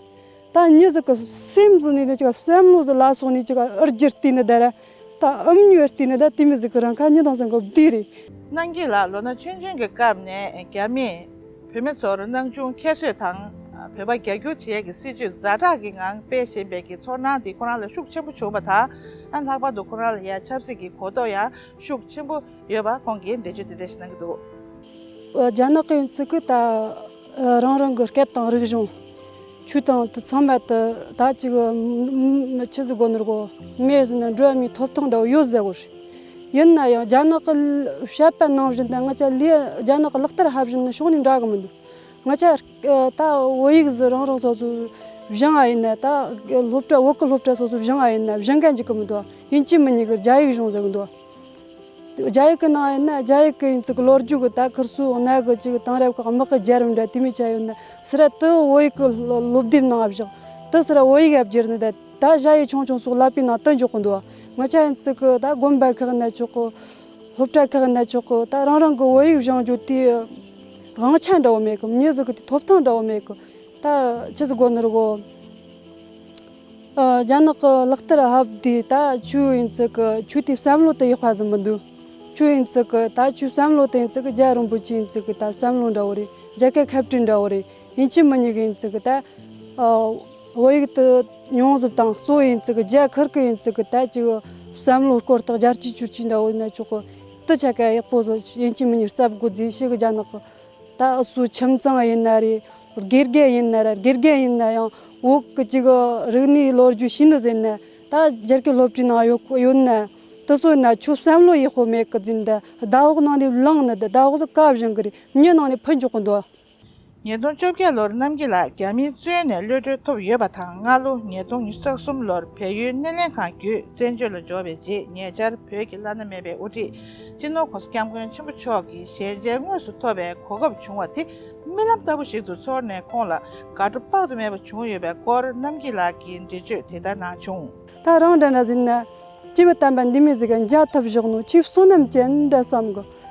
ད་མྱི་ཟིག་གི་སེམས་ཟིག་ནས་ནི་ཅིག་བསམ་བློ་ཟིག་ལ་སོགས་ནས་ཅིག་ཨུར་རྒྱུ་བལྟས་ནི་ད་ར། ད་ཨུམ་ཉོས་བལྟས་ནི་ད་དེ་མི་ཟིག་གི་རང་ཁ་མྱི་དང་སེང་གི་བསྡུས་རེད། རྣམ་རྒྱལ་ལགས་ལོ་ན་ཆུང་ཆུང་གི་སྐབས་ནས་རྒྱ་མིས་བོད་མི་ཚོར་སྣང་ཆུང་ཁྱད་གསོད་དང་། བོད་པ་རྒྱ་སྒྱུར་བྱེད་ཡས་ཀྱི་སྲིད་བྱུས་ཛ་དྲག་གི་ངང་སྤེལ་བཞིན་པའི་གི་ཚོར་སྣང་དེ་ཁོ་རང་ལ་ཤུགས་ཆེན་པོ་བྱུང་བ་དང་། ཨ་ལྷག་པར་དུ་ཁོ་རང་ལ་ཡ་ཆབ་སྲིད་ཀྱི་གོ་རྟོགས་ཡང་ཤུགས་ཆེན་པོ་ཡོད་པ་ཁོང་གིས་འགྲེལ་བརྗོད་དེ་འདྲ་ཞིག་གནང་གི་འདུག་རྒྱ་ནག་གི་ཡིན་ཚུལ་གི་ད་རང་རང་གི་སྐད་དང་རིག་གཞུང་ཆོས་དང་དུ་ཚང་མ་དུ་ད་ཅིག་ཆི་ཟིག་དགོ་ནོར་གོ་མེད་ཟེར་ན་འགྲོ་བ་མིའི་ཐོབ་ཐང་འདྲ་བོ་ཡོད་ཟེར་གོ་རེད། ཡིན་ན་ཡང་རྒྱ་ནག་གི་བཤད་པ་ནང་བཞིན་དུ་ང་ཅག་ལས་རྒྱ་ནག་གི་ལག་བསྟར་ཧ་བཞིན་ནི་ཕྱོགས་ནས་འདྲ་གི་མི་འདུག་ང་ཅག་ད་བོད་ཡིག་ཟི་རང་རང་སོ་སོ་སྦྱང་ཨ་ཡིན་ན་ད་སློབ་གྲྭ་བོད་གི་སློབ་གྲྭ་སོ་སོ་སྦྱང་ཨ་ཡིན་ན་སྦྱང་ག་འཇུག་གི་མི་འདུག་ཡིན་གཅིག་མིན་གཉིས་གི་རྒྱ་ཡིག་སྦྱོང་ཟེར་གི་འདུག་རྒྱ་ཡིག་གི་ནང་ཡིན་ན་རྒྱ་ཡིག་གི་ཡིན་ཚིག་གི་ལོ་རྒྱུས་གི་ད་ཁིར་སུ་གནའ་གི་ཅིག་དེང་རབས་གི་དམག་གི་རྒྱལ་རབས་འདྲ་དེ་མི་ཆ་ཡོད་ན་སི་ར་དུ་བོད་ཡིག་གི་སློབ་དེབ་ནང་བཞག་དུ་སི་ར་བོད་ཡིག་ཡབ་བསྒྱུར་ནི་ད་ད་ཞ་ཡི་ཆུང་ཆུང་སོགས་བསླབ་པའི་ནང་དུ་འཇོག་གི་འདུག་ང་ཆ་ཡིན་ཚིག་གི་ད་དགོན་པ་ཁག་ན་ཆོག་གི་སློབ་གྲྭ་ཁག་ན་ཆོག་གི་ད་རང་རང་གི་བོད་ཡིག་སྦྱང་རྒྱུ་དེ་དབང་ཆ་འདྲ་བོ་མེད་གི་མྱི་ཟིག་གི་དེ་ཐོབ་ཐང་འདྲ་བོ་མེད་གི་ད་ཆི་ཟིག་དགོ་ནི་རེད་གོ། ཨ། རྒྱ་ནག་གི་ལག་བསྟར་ཧབ་དེ་ད་ཆུ་ཡིན་ཚིག་གི་ཆུ་དེ་བསམ་བློ་དུ་ཡག་པ་ཟིན་མི་འདུག་ཆུ་ཡིན་ཚིག་གི་ད་ཆུ་བསམ་བློ་དུ་ཡིན་ཚིག་གི་རྒྱ་རིན་པོ་ཆེ་ཡིན་ཚིག་གི་ད་བསམ་བློ་འདྲ་བོ་རེད། རྒྱ་སྐད་ཁ་བྲིས་འདྲ་བོ་རེད། ཡིན་གཅིག་མིན་གཉིས་གི་ཡིན་ཚིག་གི་ད་ཨ། བོད་ཡིག་དུ་མྱོང་ཟིབ་དང་གཙོ་ཡིན་ཚིག་གི་རྒྱ་ཁུར་གི་ཡིན་ཚིག་གི་ད་ཅིག་བསམ་བློ་སྐོར་དག་རྒྱལ་སྤྱིའི་ཆུ་ཆེན་འདྲ་བོ་ཡིན་ན་ཆོག་གི་དུ་ཆ་ག་ཡག་པོ་བཟོ་ཡིན་གཅིག་མིན་གཉིས་རྩབ་དགོས་རྫས་ཤིག་གི་རྒྱ་ནག་གི་ད་ཨུ་སུ་ཁྱིམ་ཚང་ཡིན་ན་རེད། དགེ་རྒན་ཡིན་ན་ར་དགེ་རྒན་ཡིན་ན་ཡང་བོད་ཀྱི་ཅིག་རིག་གནས་ལོ་རྒྱུས་ཤེས་ནི་ཟེར་ན་ད་རྒྱ་སྐད་སློབ་གྲྭའི་ནང་ཡོད་ཡོད་ན་ དེ་ཚོ་ན་ཁྱོད་བསམ་བློ་ཡག་པོ་མེད་གི་ཟེར་ད། ཟླ་འོག་ནང་ནས་ལངས་ནས་ད་ཟླ་འོག་ཚོ་བཀའ་བཞིན་གི་རེད། མྱི་ནང་ནས་ཕུད་འཇོག་གི་འདུག་ཉིས་སྟོང་བཅོ་བརྒྱད་ལོར་རྣམ་རྒྱལ་ལགས་རྒྱ་མིའི་བཙོན་ནས་གློད་གྲོལ་ཐོབ་ཡོད་པ་དང་། སྔ་ལོ་ཉིས་སྟོང་ཉི་ཤུ་རྩ་གསུམ་ལོར་བལ་ཡུལ་སྣེ་ལེན་ཁང་བརྒྱུད་བཙན་བྱོལ་ལ་འབྱོར་བའི་རྗེས། ཉེ་ཆར་བོད་ཀྱི་བླ་ན་མེད་པའི་དབུ་ཁྲིད་སྤྱི་ནོར་༸གོང་ས་༸སྐྱབས་མགོན་ཆེན་པོ་མཆོག་གི་ཞལ་མཇལ་དངོས་སུ་ཐོབ་པའི་གོ་སྐབས་བྱུང་བ་དེ་རྨི་ལམ་ལྟ་བུ་ཞིག་ཏུ་ཚོར་ནས། ཁོང་ལ་དགའ་སྤྲོ་དཔག་ཏུ་མེད་པ་བྱུང་ཡོད་པའི་སྐོར་རྣམ་རྒྱལ་ལགས་ཀྱིས་འགྲེལ་བརྗོད་དེ་ལྟར་གནང་བྱུང་། ད་རང་འདྲ་འདྲ་ཟིན་ན། སྐྱེས་བུ་དམ་པ་འདི་མི་ཟིག་ག་མཇལ་ཐབས་བཞག་ནོ་ཆེས་བསོད་ནམས་ཅན་འདྲ་བསམ་གི།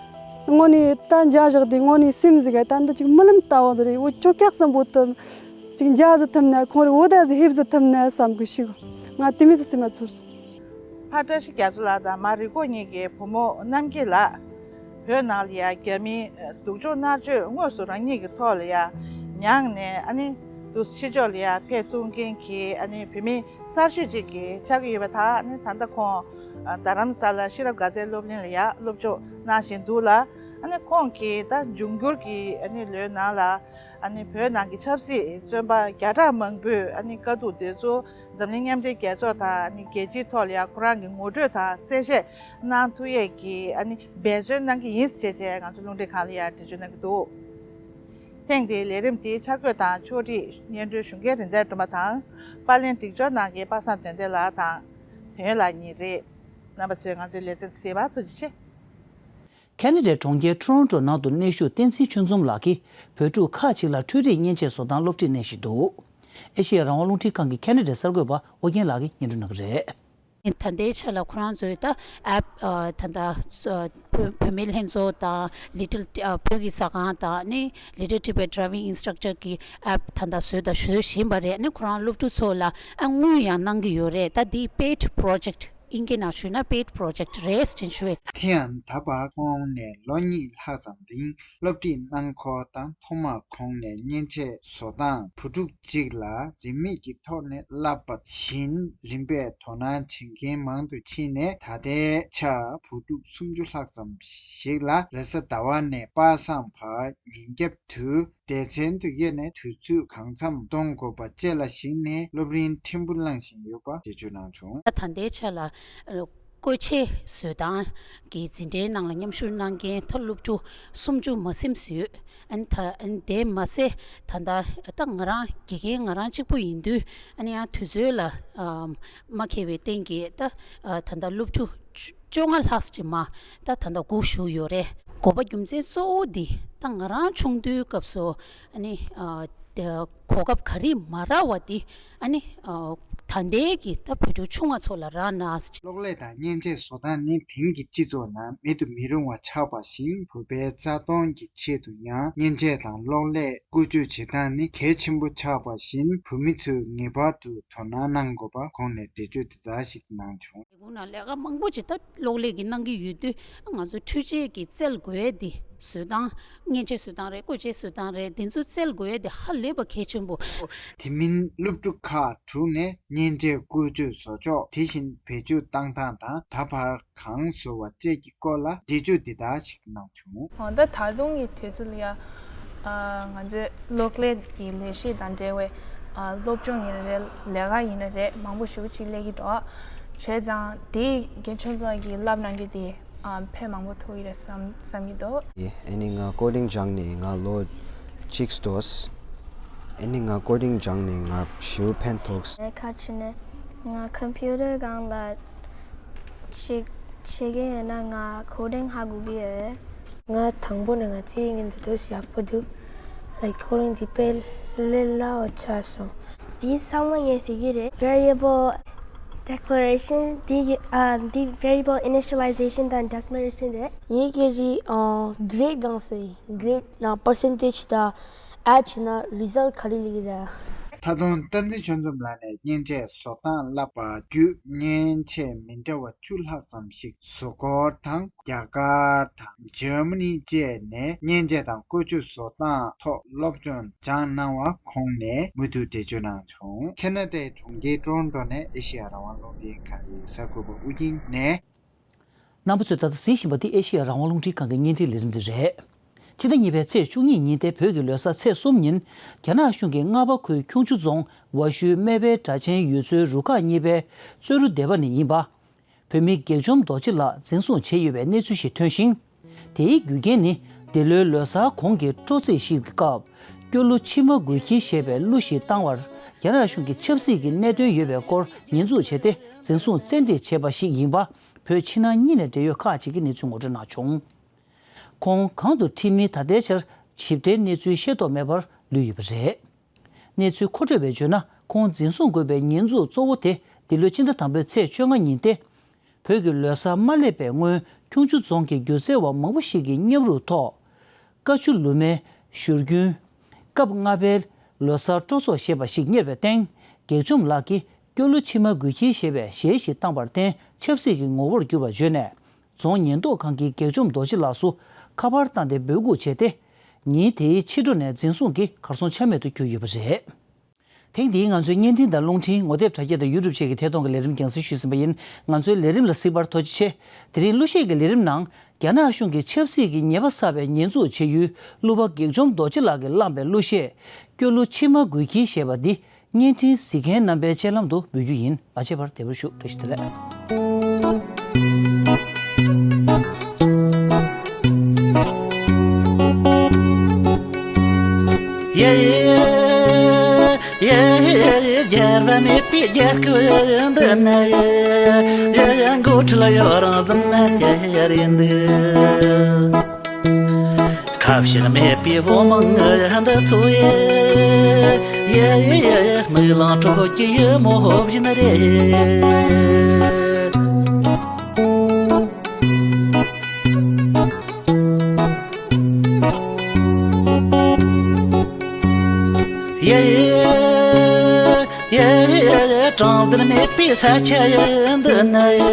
དངོས་ནས་ད་མཇལ་བཞག་དེ་དངོས་ནས་སེམས་ཟིག་ག་ད་འདི་ཅིག་རྨི་ལམ་ལྟ་བུ་ཟིག་རེད། འོ་ཁྱོད་སྐྱག་ཙམ་པོ་དུ་ཅིག་མཇལ་ཟིག་ཐུབ་ན། ཁོང་རིག་འོ་ད་ཟིག་ཧིབ་ཟིག་ཐུབ་ན་བསམ་གི་ཞིག། ང་དེ་མི་ཟིག་སེམས་ལ་ཚོར་སོང་། ཕ་བཀྲ་ཤིས་རྒྱ་མཚོ་ལགས་དང་མ་རི་ཀོ་གཉིས་ཀྱི་བུ་མོ་རྣམ་རྒྱལ་ལགས། བོད་ནང་ལ་ཡ་རྒྱ་མིའི་སྡུག་སྦྱོང་མནར་གཅོད་དངོས་སུ་རང་ཉིད་ཀྱི་ཐོག་ལ་ཡ་མྱངས་ནས། ཨ་ནི་དུ་ཕྱི་ཕྱོགས་ལ་ཡ་ཕེབས་ཐུབ་མཁན་གྱི་ཨ་ནི་བོད་མི་གསར་ཤོས་ཅིག་གི་ཆགས་ཀྱི་ཡོད་པ་དང་། ཨ་ནི་ད་ལྟ་ཁོང་རྡ་རམ་ས་ལ་ཤེས་རབ་དགའ་ཚལ་སློབ་གླིང་ལ་ཡ་སློབ་སྦྱོང་གནང་བཞིན་འདུག་ལ། ཨ་ནི་ཁོང་གིས་ད་འབྱུང་འགྱུར་གྱི་ཨ་ནི་ལོའི་ནང་ལ་ཨ་ནི་བོད་ནང་གི་ཆབ་སྲིད་བཙོན་པ་བརྒྱ་ཕྲག་མང་པོས་ཨ་ནི་དཀའ་སྡུག་དེ་ཚོ་འཛམ་གླིང་མཉམ་འབྲེལ་རྒྱལ་ཚོགས་དང་ཨ་ནི་རྒྱལ་སྤྱིའི་ཐོག་ལ་ཡ་ཁོ་རང་གི་ངོ་སྤྲོད་དང་གསལ་བཤད་གནང་ཐུབ་ཡས་ཀྱི་ཨ་ནི་འབད་བརྩོན་གནང་གི་ཡིན་ཟེར་བྱས་ང་ཚོ་རླུང་འཕྲིན་ཁང་ལ་ཡ་འགྲེལ་བརྗོད་གནང་གི་འདུག་ཐེངས་འདིའི་ལས་རིམ་དེའི་འཆར་འགོད་དང་ཕྱོགས་སྒྲིག་སྙན་སྒྲོན་ཞུ་མཁན་རིན་ལྡན་སྒྲོལ་མ་དང་། པར་ལེན་སྒྲིག་སྦྱོར་གནང་མཁན་པ་སངས་དོན་ལྡན་ལགས་དང་དོན་ལགས་གཉིས་རེད། རྣམ་པ་ཚོས་ང་ཚོའི་ལེ་ཚན་དེ་གཟིགས་པར་ཐུགས་རྗེ་ཆེ། ཁེ་ན་ཌའི་གྲོང་ཁྱེར་ཊོ་རོན་ཊོ་ནང་དུ་གནས་བཞུགས་བསྟན་འཛིན་ཆོས་འཛོམས་ལགས་ཀྱིས་བོད་ཕྲུག་ཁག་ཅིག་ལ་འཕྲུལ་རིག་མཉེན་ཆས་བཟོ་སྟངས་སློབ་ཁྲིད་གནང་བཞིན་འདུག་ཨེ་ཤེ་ཡ་རང་དབང་རླུང་འཕྲིན་ཁང་གི་ཁེ་ན་ཌའི་གསར་འགོད་པ་ཨོ་རྒྱན་ལགས་ཀྱིས་སྙན་སྒྲོན་གནང་གི་རེད། ད་ལྟའི་ཆ་ལ་ཁོ་རང་ཚོའི་ད་ཨེབ་ཨ་ད་ལྟ་བོད་བོད་མི་ལྷན་ཚོགས་དང་ལི་ཊལ་ཨ་བོད་ཀྱི་ཟ་ཁང་དང་ནི་Little Tibet Driving Instructor་གི་ཨེབ་ད་ལྟ་བཟོས་དང་བཟོ་བཞིན་པ་རེད། ནི་ཁོ་རང་སློབ་ཕྲུག་ཚོ་ལ་ཨ་དངུལ་ཡང་གནང་གི་ཡོད་རེད། ད་འདི་paid project། ཨིན་སྐད་ནང་ཞུས་ན་paid project་རེད་ཅེས་ཞུ་བས། དེ་ཡང་ད་བར་ཁོང་ནས་ལོ་གཉིས་ལྷག་ཙམ་རིང་སློབ་ཁྲིད་གནང་འཁོར་དང་། ཐོག་མར་ཁོང་ནས་མཉེན་ཆས་བཟོ་སྟངས་བུ་ཕྲུག་ཅིག་ལ་རིན་མེད་ཀྱི་ཐོག་ནས་བསླབས་པ་བཞིན་རིམ་པས་དོ་སྣང་བྱེད་མཁན་མང་དུ་ཕྱིན་ནས། ད་ལྟའི་ཆར་བུ་ཕྲུག་སུམ་ཅུ་ལྷག་ཙམ་ཞིག་ལ་རེས་གཟའ་ཟླ་བ་ནས་པ་སངས་བར་ཉིན་རྒྱབ་ཏུ་སྡེ་ཚན་དུ་དབྱེ་ནས་དུས་ཚོད་གང་འཚམ་གཏོང་དགོས་པ་བཅས་ལ་གཞིགས་ནས་སློབ་རིམ་ཕྲན་བུ་བླངས་བཞིན་ཡོད་པ་འགྲེལ་བརྗོད་གནང་བྱུང་། ད་ལྟའི་ཆ་ལ་བཀོལ་ཆས་བཟོ་སྟངས་ཀྱི་འཛིན་གྲྭའི་ནང་ལ་མཉམ་ཞུགས་གནང་མཁན་ད་སློབ་ཕྲུག་སུམ་ཅུ་མ་ཟིན་ཡོད། ཨ་ནི་ད་ཨ་ནི་དེ་མ་ཟད་ད་ལྟ་ད་ང་རང་དགེ་རྒན་ང་རང་གཅིག་པུ་ཡིན་དུས། ཨ་ནི་ཡང་དུས་ཚོད་ལ་ཨ་མ་འཁེལ་བའི་སྟེང་གི་ད་ཨ་ད་ལྟ་སློབ་ཕྲུག་བཅོ་བཅོ་ལྔ་ལྷག་ཅིག་མ་ད་ད་ལྟ་སྒུག་བཞུགས་ཡོད་རེད། དགོས་པ་རྒྱུ་མཚན་གཙོ་བོ་འདི་ད་ང་རང་ཆུང་དུས་སྐབས་སུ་ཨ་ནི་ཨ་དེ་གོ་སྐབས་ག་རེ་མ་རག་པ་འདི་ཨ་ནི་ཨ་ད་ལྟའི་གི་ད་བོད་ཕྲུག་ཆུང་བ་ཚོ་ལ་རག་ན། གློག་ཀླད་དང་མཉེན་ཆས་བཟོ་སྟངས་ནི་དེང་གི་སྤྱི་ཚོགས་ནང་མེད་དུ་མི་རུང་བ་ཆགས་པ་བཞིན། བོད་པའི་རྩ་དོན་གྱི་ཆེད་དུ་ཡང་མཉེན་ཆས་དང་གློག་ཀླད་བཀོལ་སྤྱོད་བྱེད་སྟངས་ནི་གལ་ཆེན་པོ་ཆགས་པ་བཞིན། བོད་མི་ཚོས་ངེས་པར་དུ་དོ་སྣང་གནང་དགོས་པ་ཁོང་ནས་འགྲེལ་བརྗོད་དེ་ལྟར་ཞིག་གནང་བྱུང་། ལས་ཁུངས་ནང་ལས་ཀ་མང་པོ་ཅིག་ད་གློག་ཀླད་ཀྱིས་གནང་གི་ཡོད་དུས། ང་ཚོ་འཕྲུལ་ཆས་ཀྱིས་བཙལ་དགོས་ཡས་དེ་བཟོ་སྟངས་མཉེན་ཆས་བཟོ་སྟངས་རེད། བཀོལ་ཆས་བཟོ་སྟངས་རེད། དེ་ཚོ་བཙལ་དགོས་ཡས་དེ་ཧ་ལས་པ་གལ་ཆེན་པོ། དེ་མིན་སློབ་ཕྲུག་ཁག་དྲུག་ནས་མཉེན་ཆས་བཀོལ་སྤྱོད་བཟོ་ཕྱོགས། དེ་བཞིན་བེད་སྤྱོད་བཏང་སྟངས་དང་ད་བར་གང་བཟོ་བ་བཅས་ཀྱི་སྐོར་ལ་འགྲེལ་བརྗོད་འདི་ལྟར་ཞིག་གནང་བྱུང་། ཨོ་ད་ད་དུང་གི་དུས་ཚོད་ལ་ཡ། ཨ་ང་ཚོས་གློག་ཀླད་ཀྱི་ལས་གཞི་དང་འབྲེལ་བའི་ཨ་སློབ་སྦྱོང་ཡིན་ན་རེད། ལས་ཀ་ཡིན་ན་རེད། མང་པོ་ཞེ་པོ་ཅིག་སླེབས་ཀྱི་འདུག་བྱས་ཙང་དེ་རྒན་ཁྱོད་ཚོ་གིས་བསླབ་གནང་རྒྱུ་དེ་ཨ་ཕན་མང་པོ་ཐོགས་ཀྱི་རེད་བསམ་བསམ་གྱི་འདུག་ཨེ་ནི་ང་ཀོ་ཌིང་སྦྱངས་ནས་ང་ལོ་གཅིག་འདུག་ཨེ་ནི་ང་ཀོ་ཌིང་སྦྱངས་ནས་ང་ཞེ་པོ་ཕན་ཐོགས། ངས་ཁ་ཕྱེ་ནས་ང་ཀམ་པུ་ཊར་སྒང་ལ་ཅིག་བྱེད་ཀྱི་ཡོད་ན་ང་ཀོ་ཌིང་ཧ་གོ་གི་ཡོད། ང་དང་པོ་ནས་ང་ཚེ་ཡིན་འདི་འདྲ་ཡག་པོ་འདུག་ལའིཀ་ཀོ་ཌིང་འདི་དཔེ་ལས་སླ་བོ་ཆགས་སོང་། འདི་ཚང་མ་ངས་ཟེར་གྱི་རེད། Variable declaration འདི་ཡི་ཨ་འདི་variable initialization དང་declaration རེད། ངའི་སྐད་ཆ་ཨ་great སྒང་ཟེར་great ནང་percentage དང་add བྱས་ན་result ག་རེ་སླེབས་ཀྱི་རེད། ད་དུང་བསྟན་འཛིན་ཆོས་འཛོམས་ལགས་ནས་མཉེན་ཆས་བཟོ་སྟངས་བསླབས་པ་བརྒྱུད་མཉེན་ཆས་མི་འདྲ་བ་བཅུ་ལྷག་ཙམ་ཞིག་བཟོ་འཁོར་དང་རྒྱ་གར་དང་འཇར་མ་ནི་བཅས་ནས་མཉེན་ཆས་དང་བཀོལ་སྤྱོད་བཟོ་སྟངས་ཐོག་སློབ་སྦྱོང་སྦྱངས་གནང་བ་ཁོང་ནས་མུ་མཐུད་འགྲེལ་བརྗོད་གནང་བྱུང་། ཁེ་ན་ཌའི་གྲོང་ཁྱེར་ཊོ་རོན་ཊོ་ནས་ཨེ་ཤེ་ཡ་རང་དབང་རླུང་འཕྲིན་ཁང་གི་གསར་འགོད་པ་ཨུ་རྒྱན་ནས། རྣམ་པ་ཚོས་ད་ལྟ་གཟིགས་བཞིན་པ་འདི་ཨེ་ཤེ་ཡ་རང་དབང་རླུང་འཕྲིན་ཁང་གི་བརྙན་འཕྲིན་ལས་རིམ་དེ་རེད། ཕྱི་ཟླ་གཉིས་པའི་ཚེས་བཅུ་གཉིས་ཉིན་ཏེ་བོད་ཀྱི་ལོ་གསར་ཚེས་གསུམ་ཉིན། རྒྱ་ནག་གཞུང་གིས་རྔ་པ་ཁུལ་ཁྱུང་མཆུ་རྫོང་བ་ཤུལ་སྨད་པའི་སྦྲ་ཆེན་ཡུལ་ཚོའི་རུ་ཁག་གཉིས་པའི་ཙོ་རུ་སྡེ་པ་ནས་ཡིན་པ། བོད་མི་གེགས་བཅོམ་རྡོ་རྗེ་ལགས་འཛིན་བཟུང་བྱས་ཡོད་པའི་གནས་ཚུལ་ཞིག་ཐོན་ཞིང་། དེའི་རྒྱུ་རྐྱེན་ནི། འདི་ལོའི་ལོ་གསར་གོང་གི་སྤྲོ་ཚིགས་ཤིག་གི་སྐབས། སྐྱོ་གླུ་མཆི་མ་འགུལ་འཁྱེར་ཞེས་པའི་གླུ་ཞིག་བཏང་བར། རྒྱ་ནག་གཞུང་གི་ཆབ་སྲིད་ཀྱི་གནད་དོན་ཡོད་པའི་སྐོར་ཉེས་འཛུགས་བྱས་ཏེ། འཛིན་བཟུང་བཙན་ཁྲིད་བྱས་པ་ཞིག་ཡིན་པ། བོད་ཕྱི་ནང་གཉིས་ནས་འབྲེལ་ཡོད་ཁག་ཅིག་གིས་གནས་ཚུལ་ངོ་སྤྲོད་གནང་བྱུང་། ཁོང་གང་དུ་ཁྲིད་མིན་ད་ལྟའི་ཆར་ཞིབ་ཕྲའི་གནས་ཚུལ་ཤེས་རྟོགས་མེད་པར་ལུས་ཡོད་པ་རེད། གནས་ཚུལ་མཁོ་སྤྲོད་པས་བརྗོད་ན། ཁོང་འཛིན་བཟུང་དགོས་པའི་ཉེས་འཛུགས་གཙོ་བོ་དེ་འདི་ལོའི་སྤྱི་ཟླ་དང་པོའི་ཚེས་བཅོ་ལྔ་ཉིན་ཏེ། བོད་ཀྱི་ལོ་གསར་མ་སླེབས་པའི་སྔོན། ཁྱུང་མཆུ་རྫོང་གི་སྒྱུ་རྩལ་བ་མང་པོ་ཞིག་གི་མཉམ་རུབ་ཐོག་ཀ་ཆུ་ལུ་མའི་བཞུར་རྒྱུན། སྐབས་ལྔ་པའི་ལོ་གསར་སྤྲོ་ཚོགས་ཞེས་པ་ཞིག་གཉེར་བའི་སྟེང་། གེགས་བཅོམ་ལགས་ཀྱིས་སྐྱོ་གླུ་མཆི་མ་འགུལ་འཁྱེར་ཞེས་པའི་གཞས་ཤིག་བཏང་བར་བརྟེན། ཆབ་སྲིད་ཀྱི་ངོ་བོར་གྱུར་པར་བརྗོད་ནས། རྫོང་ཉེན་རྟོག་ཁང་གིས་གེགས་བཅོམ་རྡོ་རྗེ་ལགས་སུ་ཁ་པར་བཏང་སྟེ་འབོད་འགུག་བྱས་ཏེ། ཉིན་དེའི་ཕྱི་དྲོ་ནས་འཛིན་བཟུང་གིས་གར་སོང་ཆ་མེད་དུ་གྱུར་ཡོད་པ་རེད། ཐེངས་འདིའི་ང་ཚོའི་བརྙན་འཕྲིན་དང་རླུང་འཕྲིན། ངོ་དེབ་དྲ་རྒྱ་དང་ཡུ་ཊུབ་བཅས་ཀྱི་ཐད་གཏོང་གི་ལས་རིམ་རྒྱང་སྲིང་ཞུས་ཟིན་པ་ཡིན། ང་ཚོའི་ལས་རིམ་ལ་གཟིགས་པར་ཐུགས་རྗེ་ཆེ། དེ་རིང་གླུ་གཞས་ཀྱི་ལས་རིམ་ནང་། རྒྱ་ནག་གཞུང་གིས་ཆབ་སྲིད་ཀྱི་ཉེས་པ་བསགས་པའི་ཉེས་འཛུགས་བྱས་ཡུལ། གླུ་པ་གེགས་བཅོམ་རྡོ་རྗེ་ལགས་ཀྱིས་བླངས་པའི་གླུ་གཞས། སྐྱོ་གླུ་མཆི་མ་འགུལ་འཁྱེར་ཞེས་པ་འདི། བརྙན་འཕྲིན་གཟིགས་མཁན་རྣམ་པའི་སྤྱན་ལམ་དུ་འབུལ་རྒྱུ་ཡིན། མ་བརྗེད་པར་དེ་བར་བཞུགས། བཀྲ་ཤིས་བདེ་ལེགས། ཡེ་ཡེ་ཡེ་ཡེ། རྒྱལ་བ་མེད་པའི་རྒྱལ་ཁབ་འདི་ན། ཡེ་ཡེ་ཡེ། འགོ་ཁྲིད་ཡོད་རང་བཟང་ན་ཡེ་ཡེ་རེད་འདུག་ཁ་ཞིག་མེད་པའི་བོད་མང་འདི་ཚོ་ཡེ། ཡེ་ཡེ་ཡེ། མིག་ལོང་དྲོ་སྐྱིད་ཡི་མོ་ཧོབ་བཞིན་རེད། ཡེ་ཡེ་ཡེ། དྲང་བདེན་མེད་པའི་ས་ཆ་ཡི་འདི་ན། ཡེ་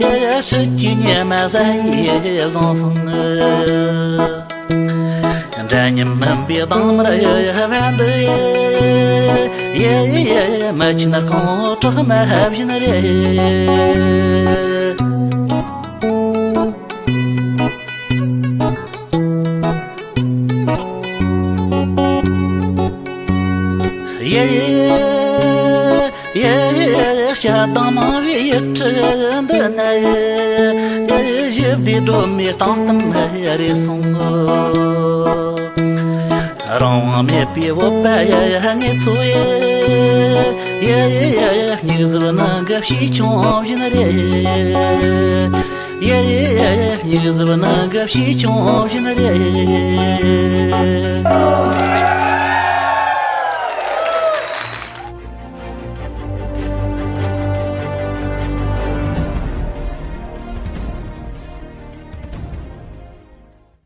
ཡེ། སྲིད་ཀྱི་ཉི་མ་ཟ་ཡི་བཟང་སོང་། འདྲ་མཉམ་མིན་པའི་དྭངས་མར་ཡི་བ་འདི། ཡེ་ཡེ་ཡེ། མི་ཆེན་རྐང་བྲག་མ་བཞིན་རེད། ཡེ་ཡེ་ཡེ། སྐྱ་དང་མང་བའི་ཡུལ་གྲུ་འདི་ན། ཡེ་ཡེ། ཞི་བདེ་སྒྲོལ་མའི་སྟེང་གཏམ་རེད་སོང་། རང་དབང་མེད་པའི་བོད་པ་ཡ་ཡ་ངེད་ཚོ་ཡེ། ཡེ་ཡེ་ཡེ། སྨྱུག་གཟུགས་ནང་གི་བྱིས་ཆུང་བཞིན་རེད། ཡེ་ཡེ་ཡེ། སྨྱུག་གཟུགས་ནང་གི་བྱིས་ཆུང་བཞིན་རེད།